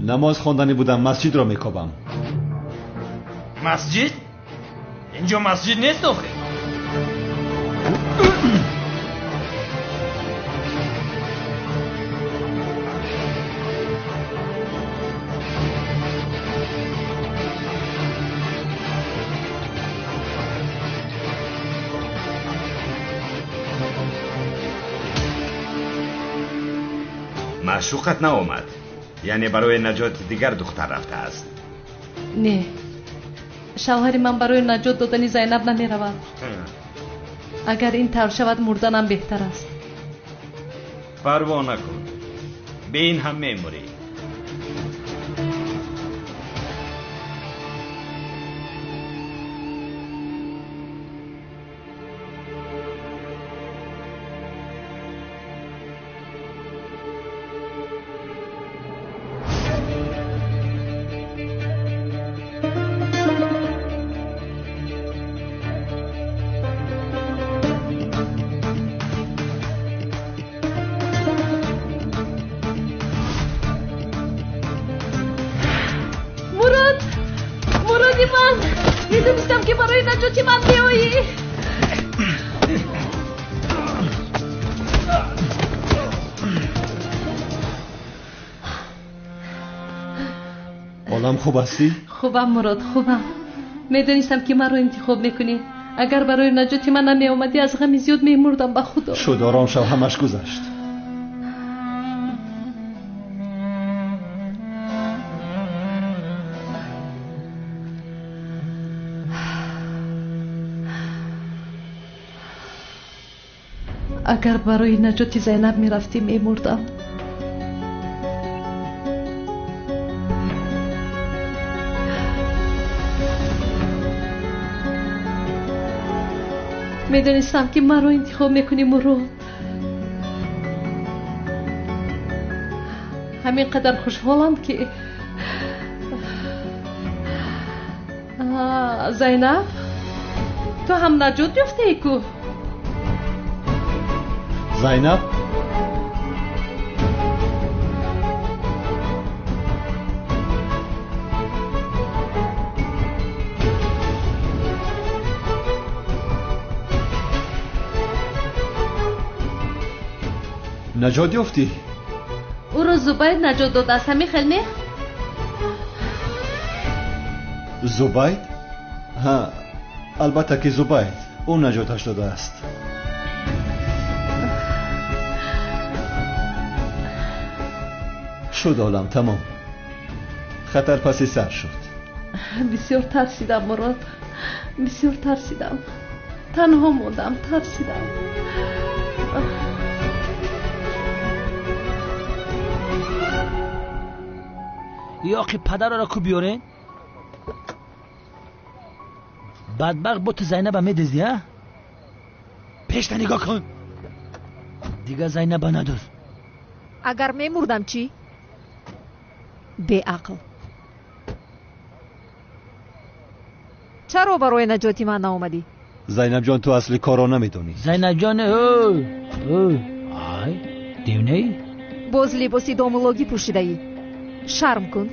Намоз хонданӣ будам, масҷидро мекобам. Масҷид? Инҷо масҷид нест охир. Маъшуқат наомад, яъне барои наҷоти дигар духтар рафтааст. Не, шавҳари ман барои наҷот додани Зайнаб намеравад. Агар ин тавр шавад, мурданам беҳтар аст. Парво накун, бе ин ҳам мемурӣ. Медонистам ки барои наҷоти ман меоӣ. Олам, хуб ҳастӣ? Хубам, Мурод, хубам. Медонистам ки маро интихоб мекунӣ. Агар барои наҷоти ман намеомадӣ, аз ғами зиёд мемурдам, ба Худо. Шуд, ором шав, ҳамаш гузашт. Агар барои наҷоти Зайнаб мерафтӣ, мемурдам. Медонистам ки маро интихоб мекунӣ, Мурод. Ҳамин қадар хушҳолам ки Зайнаб, ту ҳам наҷот ёфтаӣ ку? Зайнаб? Наҷот ёфтӣ? Ӯро Зубайд наҷот додааст, ҳамин хел не? Зубайд? Ҳа, албатта ки Зубайд. Ӯ наҷоташ додааст. Шуд олам, тамом. Хатар паси сар шуд. Бисёр тарсидам, Мурод. Бисёр тарсидам. Танҳо мондам, тарсидам. Ёқи падарро ку биёрен? Бадбахт бо ту Зайнаба медизди, а? Пешта нигоҳ кун. Дигар Зайнаба надуз. Агар мемурдам чӣ? Беақл. Чаро барои наҷоти ман наомадӣ? Зайнабҷон, ту асли корро намедонӣ. Зайнабҷон, ай, девнаӣ? Боз либоси домулогӣ пӯшидаӣ. Шарм кун.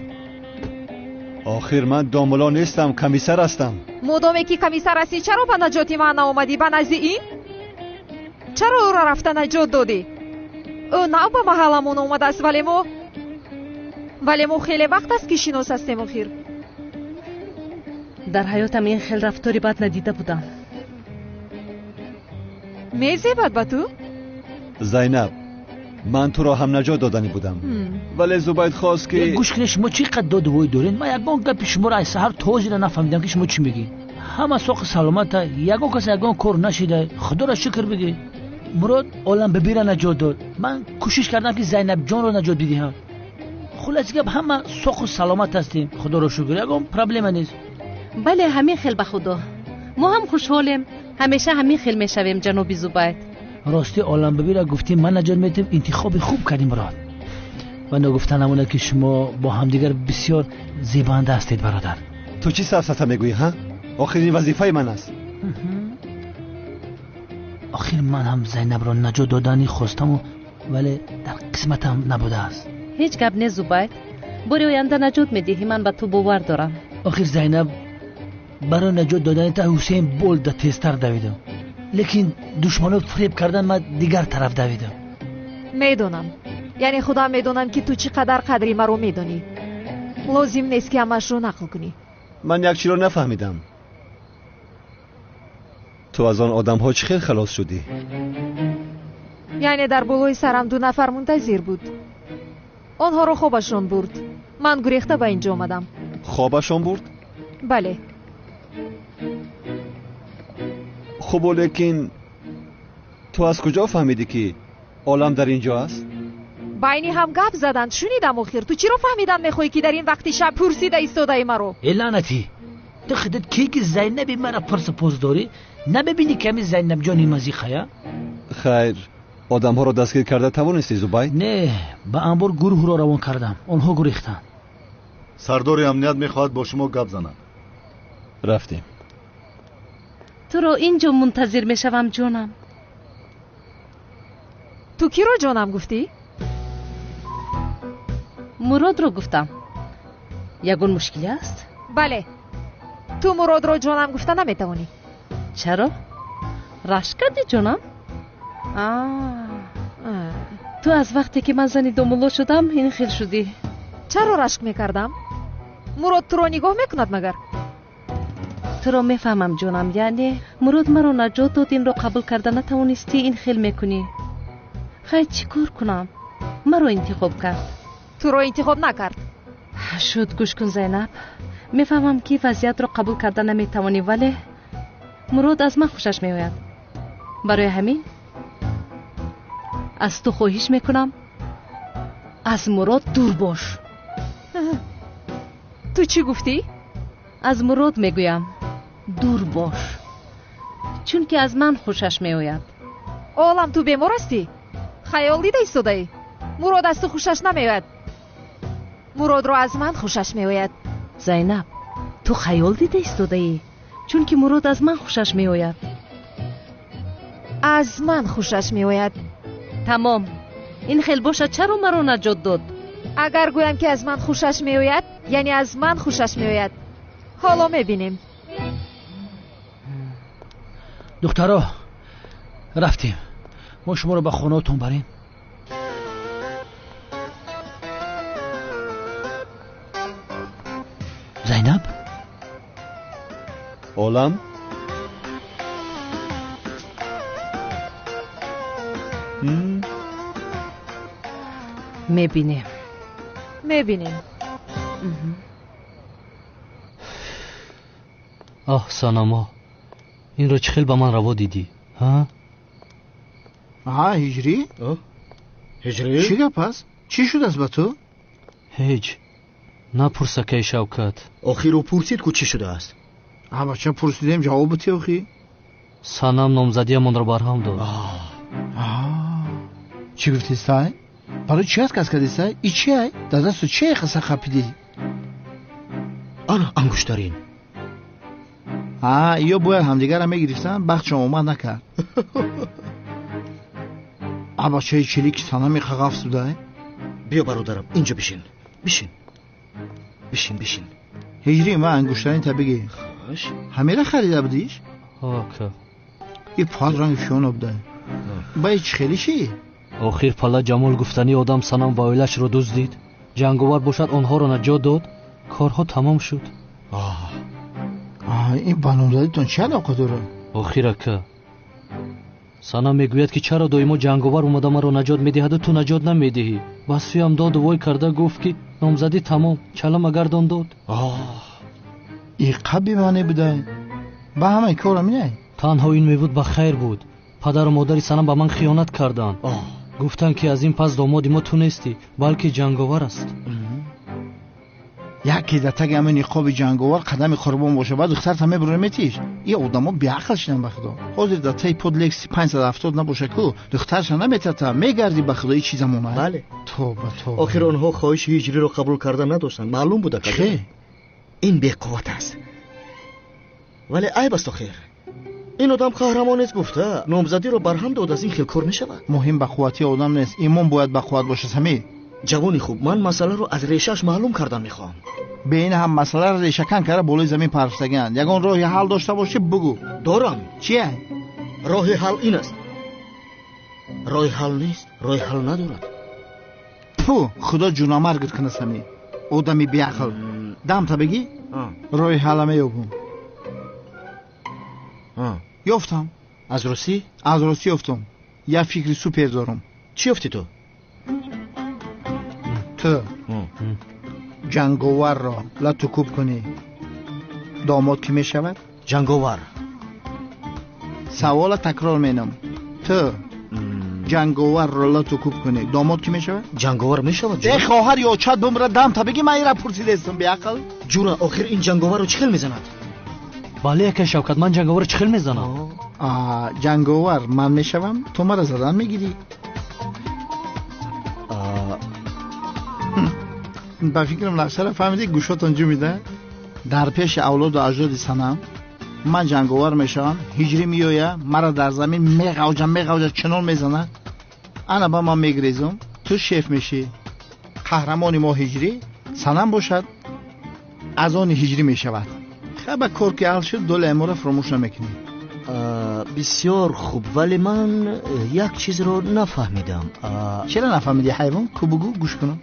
Охир ман домуло нестам, комиссар ҳастам. Модоме ки комиссар ҳастӣ, чаро ба наҷоти ман наомадӣ? Ба назди ин? Чаро ӯро рафта наҷот додӣ? Ӯ нав ба маҳалламон омадааст, вале мо хеле вақт аст ки шинос ҳастем охир. Дар ҳаётам ин хел рафтори бад надида будам. Мезебад ба ту? Зайнаб, ман туро ҳам наҷот доданӣ будам, вале Зубайд хост ки гӯш кунед, шумо чӣ қадр додувой доред? Ман ягон гапи шуморо аз саҳар то ҳозира нафаҳмидам ки шумо чӣ мегӯед. Ҳама соқи саломата, ягон кас ягон кор нашида, худоро шукр бигӯед. Мурод Оламбибиро наҷот дод. Ман кӯшиш кардам ки Зайнабҷонро наҷот бидиҳам. Хулоси гап, ҳама соқу саломат ҳастем, худоро шукр, ягон проблема нест. Бале, ҳамин хел ба худо. Мо ҳам хушҳолем, ҳамеша ҳамин хел мешавем, ҷаноби Зубайд. Рости Оламбибиро гуфтем ман наҷот медиҳам, интихоби хуб кардем, Мурод. Ва ногуфта намонад ки шумо бо ҳамдигар бисёр зебанда ҳастед, бародар. Ту чӣ сафсата мегӯӣ, ҳа? Охир ин вазифаи ман аст. Охир ман ҳам Зайнабро наҷот доданӣ хостаму, вале дар қисматам набудааст. Ҳеҷ гап не, Зубайд. Бори оянда наҷот медиҳӣ, ман ба ту бовар дорам. Охир Зайнаб, барои наҷот додани та Ҳусейн Болда тезтар давидам, лекин душманот фиреб кардан ман дигар тараф давидам. Медонам, яъне худам медонам ки ту чӣ қадар қадри маро медонӣ. Лозим нест ки ҳамашро нақл кунӣ. Ман як чиро нафаҳмидам. Ту аз он одамҳо чӣ хел халос шудӣ? Яъне дар болои сарам ду нафар мунтазир буд. Онҳоро хобашон бурд. Ман гурехта ба инҷо омадам. Хобашон бурд? Бале. Хуб, лекин ту аз куҷо фаҳмидӣ ки олам дар инҷо аст? Байни ҳам гап заданд, шунидам охир. Ту чиро фаҳмидан мехоҳӣ ки дар ин вақти шаб пурсида истодаи маро? Э лаънатӣ, ту худат ки ки Зайнаби мара пурсу пос дорӣ, намебинӣ ки ҳамин Зайнабҷони мазиқая? Хайр, одамҳоро дастгир карда тавонистӣ, Зубайд? Не, ба анбор гурӯҳро равон кардам, онҳо гурехтанд. Сардори амният мехоҳад бо шумо гап занад. Рафтем. Туро инҷо мунтазир мешавам, ҷонам. Ту киро ҷонам гуфтӣ? Муродро гуфтам. Ягон мушкиле аст? Бале, ту Муродро ҷонам гуфта наметавонӣ. Чаро? Рашк кардӣ, ҷонам? Ту аз вақте ки ман зани домулло шудам ин хел шудӣ. Чаро рашк мекардам? Мурод туро нигоҳ мекунад магар? Туро мефаҳмам, ҷонам. Яъне Мурод маро наҷот дод, инро қабул карда натавонистӣ, ин хел мекунӣ. Хай, чӣ кор кунам? Маро интихоб кард. Туро интихоб накард. Шуд, гӯш кун, Зайнаб. Мефаҳмам ки вазъиятро қабул карда наметавонӣ, вале Мурод аз ман хушаш меояд. Барои ҳамин аз ту хоҳиш мекунам, аз Мурод дур бош. Ту чӣ гуфтӣ? Аз Мурод мегӯям, дур бош, чунки аз ман хушаш меояд. Олам, ту бемор ҳастӣ? Хаёл дида истодаӣ? Мурод аз ту хушаш намеояд. Муродро аз ман хушаш меояд. Зайнаб, ту хаёл дида истодаӣ, чунки Мурод аз ман хушаш меояд. Аз ман хушаш меояд. Тамом. Ин хел бошад, чаро маро наҷот дод? Агар гӯям ки аз ман хушаш меояд, яъне аз ман хушаш меояд. Ҳоло мебинем. Духтаро, рафтем. Мо шуморо ба хонаотон барем. Олам? Мебинем. Мебинем. Оҳ, Санамо, инро чӣ хел ба ман раво дидӣ? Ҳа? Аҳа, Ҳиҷрӣ? Ҳиҷрӣ? Чӣ гап аст? Чӣ шудааст ба ту? Ҳеҷ. Напурс, акаи Шавкат. Охир ӯ пурсид ку чӣ шудааст. А бача, пурсидем, ҷавоб бите охи. Санам номзадиамонро барҳам дод. Чӣ гуфтӣ, сай? Барои чӣ аз кас кардӣ, сай? И чи ай? Дар дасту чи ай қаса қапидӣ? Ана ангуштарин. А, ё бояд ҳамдигарро мегирифтанд, бахтшон омад накард. А бачаи чилики Санами қағафс будай? Биё, бародарам, инҷо бишин. Бишин. Бишин, бишин. Ҳиҷрӣ, ман ангуштарин та бигир. Хош. Ҳамера харида будиш? Ҳо, ака. И пал ранги фиён будай. Ба и чӣ хеле ши? Охир пала Ҷамол гуфтани одам Санам ва оилашро дуздид. Ҷанговар бошад онҳоро наҷот дод. Корҳо тамом шуд. Ин ба номзадитон чӣ алоқа дорад? Охир ака, Санам мегӯяд, ки чаро доимо ҷанговар омада маро наҷот медиҳаду ту наҷот намедиҳӣ. Ба сӯям доду вой карда гуфт, ки номзадӣ тамом, чала магардон дод. И қаб бемаъне будай. Ба ҳамаи кор ҳаминай? Танҳо ин мебуд, ба хайр буд. Падару модари Санам ба ман хиёнат карданд. Гуфтанд, ки аз ин пас домоди мо ту нестӣ, балки ҷанговар аст. Яке дар таги ҳамин ниқоби ҷанговар қадами қурбон боша, баъд духтарта мебура метиш. И одамо беақл шидан, ба худо. Ҳозир дар таи под Лекси 570 набоша ку, духтарша наметата, мегарди, ба худо, и чӣ замона? Бале. Тоба, тоба. Охир онҳо хоҳиши ҳиҷриро қабул карда надоштанд. Маълум буда ка. Ин беқувват аст. Вале айб аст охир. Ин одам қаҳрамон нест гуфта, номзадиро барҳам дод, аз ин хел кор мешавад. Муҳим ба қуввати одам нест, имон бояд ба қувват боша, Самир. Ҷавони хуб, ман масъаларо аз решааш маълум кардан мехоҳам. Бе ин ҳам масъаларо решакан карда болои замин парфтагианд. Ягон роҳи ҳал дошта бошӣ, бугӯ. Дорам. Чия? Роҳи ҳал ин аст. Роҳи ҳал нест, роҳи ҳал надорад. Пу, худо ҷунамаргат кунад, Самир. Одами беақл. Дамта бигӣ? Роҳи ҳалла меёбум. Ёфтам. Аз русӣ? Аз русӣ ёфтам. Як фикри супер дорам. Чӣ ёфтӣ ту? Ту ҷанговарро лату кӯб кунӣ, домод кӣ мешавад? Ҷанговар. Савола такрор менам. Ту ҷанговарро лату кӯб кунӣ, домод кӣ мешавад? Ҷанговар мешавад. Э, хоҳар ё чат бумра, дамта бигӣ, ман ира пурсидестам, беақл. Ҷура, охир ин ҷанговарро чӣ хел мезанад? Бале, акаи Шавкат, ман ҷанговарро чӣ хел мезанам? Ҷанговар ман мешавам, ту мара задан мегирӣ. Ба фикрам нақшаро фаҳмидӣ, гӯшотон ҷумида. Дар пеши авлоду аҷдоди Санам ман ҷанговар мешавам, ҳиҷрӣ меоя, мара дар замин меғавҷа, меғавҷа, чунон мезана. Ана ба ман мегрезум, ту шеф мешӣ. Қаҳрамони мо ҳиҷрӣ, Санам бошад, аз они ҳиҷрӣ мешавад. Хаба кор ки ҳал шуд, долаи моро фуромӯш намекунӣ. Бисёр хуб, вале ман як чизро нафаҳмидам. Чаро нафаҳмидӣ, ҳайвон? Ку бугӯ, гӯш кунам.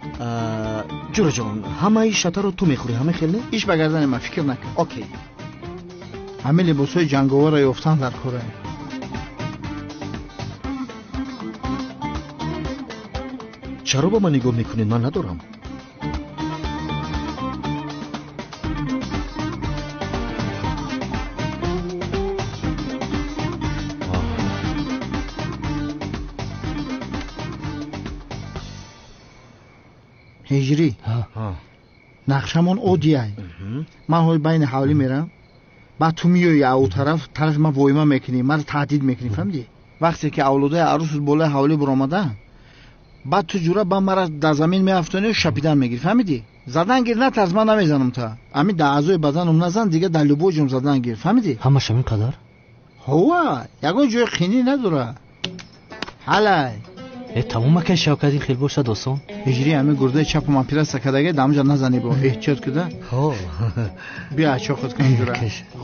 Ҷураҷон, ҳамаи шатаро ту мехӯрӣ, ҳама хел не? Иш ба гардани ман, фикр накун. Окей. Ҳамин либосҳои ҷанговарро ёфтан дар кора. Чаро ба ман нигоҳ мекунед? Ман надорам. Ҳиҷрӣ, нақшамон оддиай. Ман ҳоли байни ҳавлӣ мерам, баъд ту меои ау тараф, тарафи ман воима мекунӣ, маро таҳдид мекунӣ, фаҳмидӣ? Вақте ки авлодаи арӯсут болои ҳавлӣ баромада, баъд ту ҷура ба мара дар замин меафтонию шапидан мегирӣ, фаҳмидӣ? Задан гир, натарс, ман намезанам та. Ҳамин дар аъзои баданум назан, дига дар любой ҷом задан гир, фаҳмидӣ? Ҳамаш ҳамин қадар? Ҳова, ягон ҷои қинӣ надора. Ҳалай. Э, тамом, акаи Шавкат, ин хел бошад осон. Ҳиҷрӣ, ҳамин гурдаи чапу ман пираса кадаге, дамҷа назанӣ, бо эҳтиёт куда. Биё ачо худ кун, ҷура.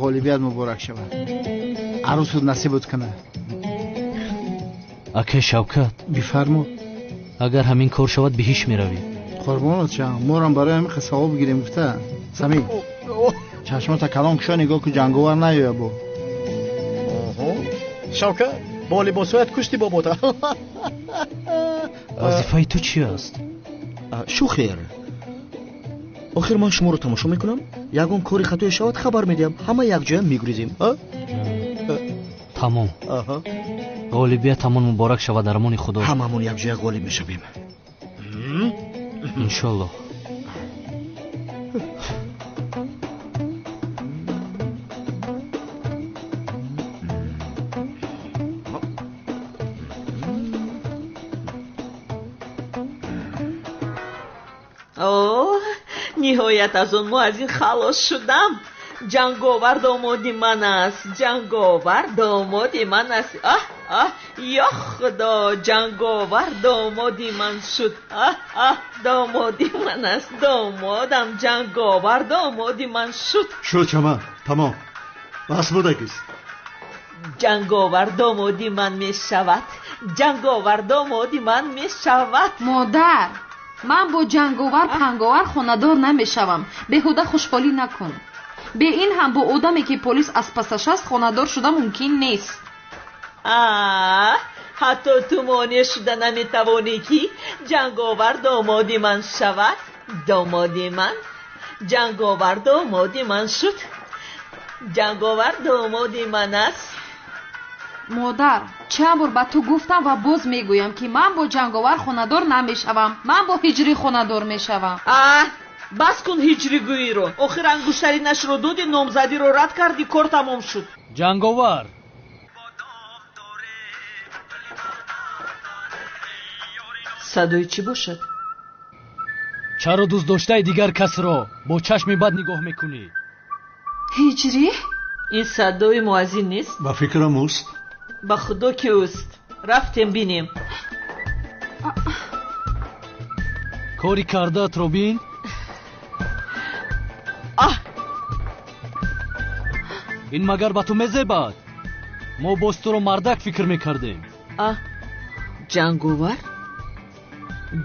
Ғолибият муборак шавад. Арӯсут насибут кунад. Акаи Шавкат. Бифармо. Агар ҳамин кор шавад, биҳиш меравӣ. Қурбонат шавам, морам барои ҳамин савоб гирем гуфта. Самир. Чашмота калон кушо, нигоҳ ку, ҷанговар наёя бо. Шавкат, бо либосҳоят кушти бобота. Вазифаи ту чи аст? Шухер, охир ман шуморо тамошо мекунам, ягон кори хатое шавад, хабар медиҳам, ҳама якҷоя мегурезем. Тамом. Ғолибиятамон муборак шавад, дармони Худо. Ҳамамон якҷоя ғолиб мешавем. Иншоллоҳ. Ниҳоят аз он муаззин халос шудам. Ҷанговар домоди ман аст, ҷанговар домоди ман аст. Аҳ аҳ, ё Худо, ҷанговар домоди ман шуд. Аҳ аҳ, домоди ман аст, домодам ҷанговар домоди ман шуд. Шуд, Чаман, тамом, бас будагист. Ҷанговар домоди ман мешавад, ҷанговар домоди ман мешавад. Модар, ман бо ҷанговар панговар хонадор намешавам. Беҳуда хушҳолӣ накун. Бе ин ҳам бо одаме, ки полис аз пасаш аст, хонадор шуда мумкин нест. Ҳатто ту монеъ шуда наметавонӣ, ки ҷанговар домоди ман шавад. Домоди ман, ҷанговар домоди ман шуд. Ҷанговар домоди ман аст. Модар, чанд бор ба ту гуфтам ва боз мегӯям, ки ман бо ҷанговар хонадор намешавам. Ман бо ҳиҷрӣ хонадор мешавам. Бас кун ҳиҷригӯиро. Охир ангуштаринашро доди, номзадиро рад кардӣ, кор тамом шуд. Ҷанговар, садои чӣ бошад? Чаро дӯстдоштаи дигар касро бо чашми бад нигоҳ мекунӣ? Ҳиҷрӣ? Ин садои муаззин нест? Ба фикрам ӯст. Ба Худо ки ӯст. Рафтем бинем. Кори кардаатро бин. Ин магар ба ту мезебад? Мо боз туро мардак фикр мекардем. Ҷанговар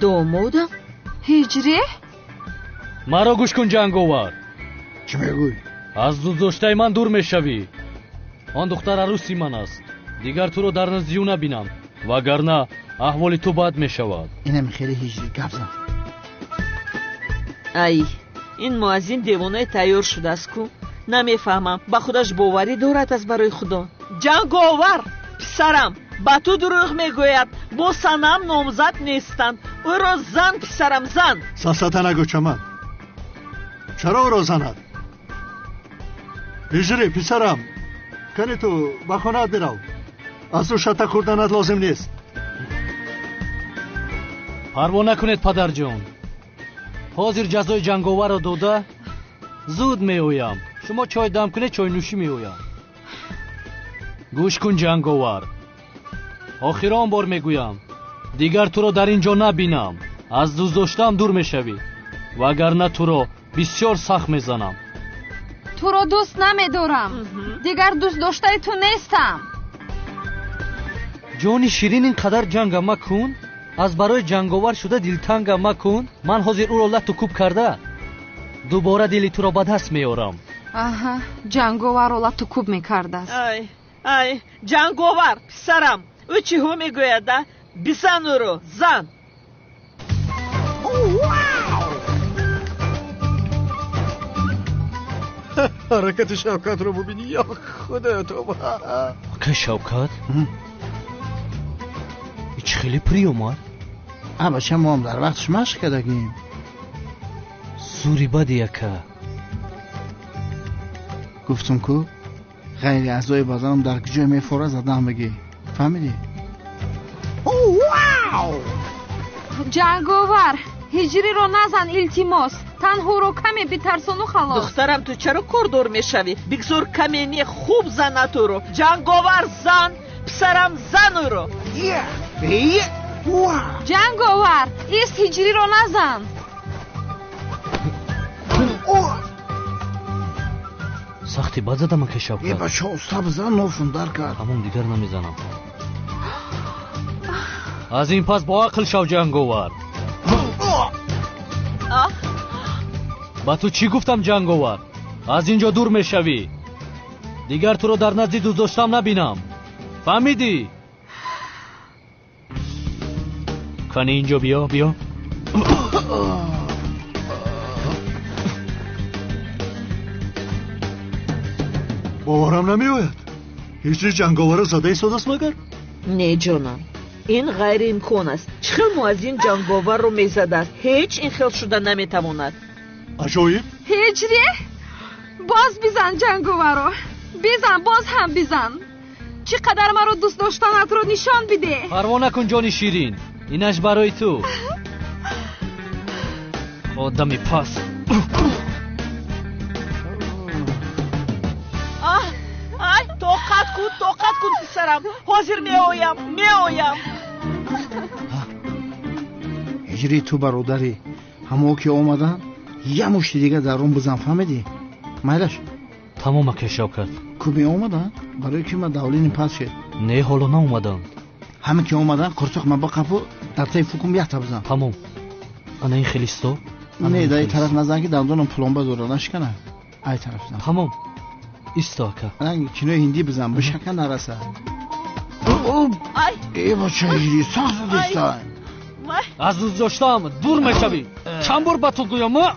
домодам? Ҳиҷрӣ? Маро гӯш кун, ҷанговар. Чӣ мегӯй? Аз дӯстдоштаи ман дур мешавӣ. Он духтар арӯси ман аст. Дигар туро дар назди ӯ набинам, вагарна аҳволи ту бад мешавад. Инам хеле ҳиҷрӣ гап зад. Ай, ин муаззин девонаи тайёр шудааст ку. Намефаҳмам, ба худаш боварӣ дорад аз барои Худо. Ҷанговар, писарам, ба ту дурӯғ мегӯяд. Бо Санам номзад нестанд. Ӯро зан, писарам, зан. Сафсата нагӯ, Чаман. Чаро ӯро занад? Ҳиҷрӣ, писарам, кани ту ба хонаат бирав. Аз ӯ шата хӯрданат лозим нест. Парво накунед, падарҷон. Ҳозир ҷазои ҷанговарро дода зуд меоям. Шумо чой дам кунед, чойнӯшӣ меоям. Гӯш кун, ҷанговар, охирон бор мегӯям, дигар туро дар ин ҷо набинам. Аз дӯстдоштаам дур мешавӣ, вагарна туро бисёр сахт мезанам. Туро дӯст намедорам. Дигар дӯстдоштаи ту нестам. Ҷони ширин, ин қадар ҷанга макун. Аз барои ҷанговар шуда дилтанга макун. Ман ҳозир ӯро лату кӯб карда дубора дили туро ба даст меорам. Аҳа, ҷанговарро лату кӯб мекардааст. Ай ай, ҷанговар, писарам, ӯ чиҳо мегӯяд? А бизан ӯро, зан. Ҳаракати Шавкатро бубинӣ, ё Худоё, тоба. Ака Шавкат, чӣ хеле приём омад? А бача, мо ҳам дар вақташ машқ кардагем. Зури бади, ака. Гуфтум ку, ғайри аъзои баданам дар куҷое мефора, задан бигӣ. Фаҳмидӣ? Ҷанговар, ҳиҷриро назан, илтимос. Танҳоро каме битарсону халос. Духтарам, ту чаро кордор мешавӣ? Бигзор каме не, хуб занад ӯро. Ҷанговар, зан, писарам, зан ӯро. Ҷанговар, ист, ҳиҷриро назан. Сахти бад задам, ака Шавкат. Е, бача, уста бизан, нофун дар кард. Тамом, дигар намезанам. Аз ин пас бо ақл шав, ҷанговар. Ба ту чӣ гуфтам, ҷанговар? Аз ин ҷо дур мешавӣ. Дигар туро дар назди дӯстдоштам набинам. Фаҳмидӣ? Кани ин ҷо биё, биё. Боварам намеояд. Ҳиҷри ҷанговарро зада истодааст магар? Не, ҷонам, ин ғайриимкон аст. Чӣ хел муаззин ҷанговарро мезадааст? Ҳеҷ ин хел шуда наметавонад. Аҷоиб! Ҳиҷри, боз бизан ҷанговарро, бизан, боз ҳам бизан. Чӣ қадар маро дӯст доштанатро нишон бидеҳ. Парво накун, ҷони ширин, инаш барои ту. Одами пас. Ай, тоқат кун, тоқат кун, писарам. Ҳозир меоям, меоям. Ҳиҷри, ту бародарӣ, ҳамо ки омаданд, я мушти дигар дар он бизан, фаҳмидӣ? Майлаш. Тамом, ака Шавкат. Ку меомаданд? Барои ки ман давлини пас шед. Не, ҳоло наомаданд. Ҳама ки омаданд, қурсоқ ман бақапу дар таи фукум якта бизан. Тамом. Ана ин хелисто? Не, дар ин тараф назан, ки дандонам пломба дорад, нашикана. Ай тараф зан. Тамом. Исто, ака. Ранги кинои ҳиндӣ бизан, бишака нараса. Ай! Э, бача, ҳиҷри сахт задиста. Аз дӯстдоштаам дур мешавӣ. Чанд бор ба ту гӯям, а?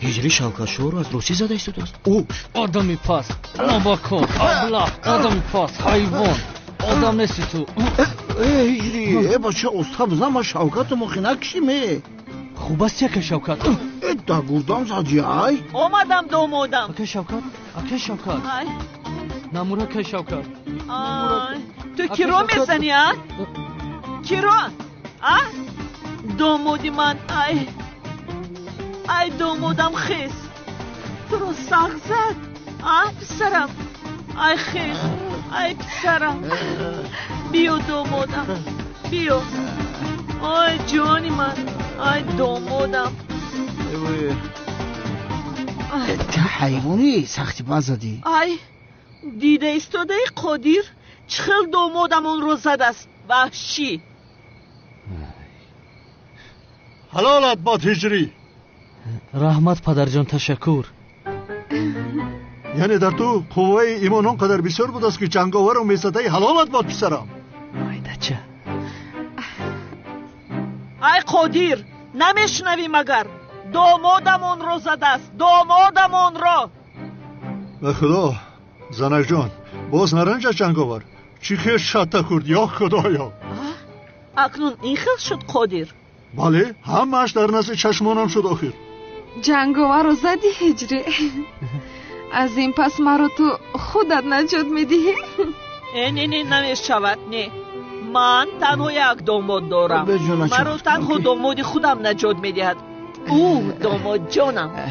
Ҳиҷри Шавкатшоҳро аз русӣ зада истодааст. Ӯ одами паст, нобакор, аблаҳ, одами паст, ҳайвон. Одам нести ту. Э, ҳиҷри, э, бача, оста бизан, ман Шавкату мохи накушим, э. Хуб аст, ака Шавкат. Э, да гурдам зади, ай. Омадам, домодам. Ака Шавкат, ака Шавкат. Ай. Намур, ака Шавкат. Ай, ту киро мезани, а? Киро? А? Домоди ман, ай. Ай, домодам, хез. Туро сахт зад, а, писарам? Ай, хез, ай, писарам. Биё, домодам, биё. Ай, ҷони ман, ай, домодам. Ту ҳайвонӣ, сахти бад задӣ. Ай, дида истодаи Қодир, чӣ хел домодам онро задааст, ваҳшӣ. Ҳалолат бод, ҳиҷрӣ. Раҳмат, падарҷон, ташаккур. Яъне дар ту қувваи имон он қадар бисёр будааст, ки ҷанговарро мезадаи. Ҳалолат бод, писарам. Майдача. Ай, Қодир, намешунавӣ магар? Домодам онро задааст, домодам онро. Ба худо, занакҷон, боз наранҷад ҷанговар. Чӣ хел шатта хӯрд, ё худоё! Акнун ин хел шуд, Қодир? Бале, ҳамааш дар назди чашмонам шуд охир. Ҷанговарро задӣ, ҳиҷрӣ. Аз ин пас маро ту худат наҷот медиҳӣ. Э, не, не, намешавад, не. Ман танҳо як домод дорам. Маро танҳо домоди худам наҷот медиҳад. Ӯ домодҷонам. Э?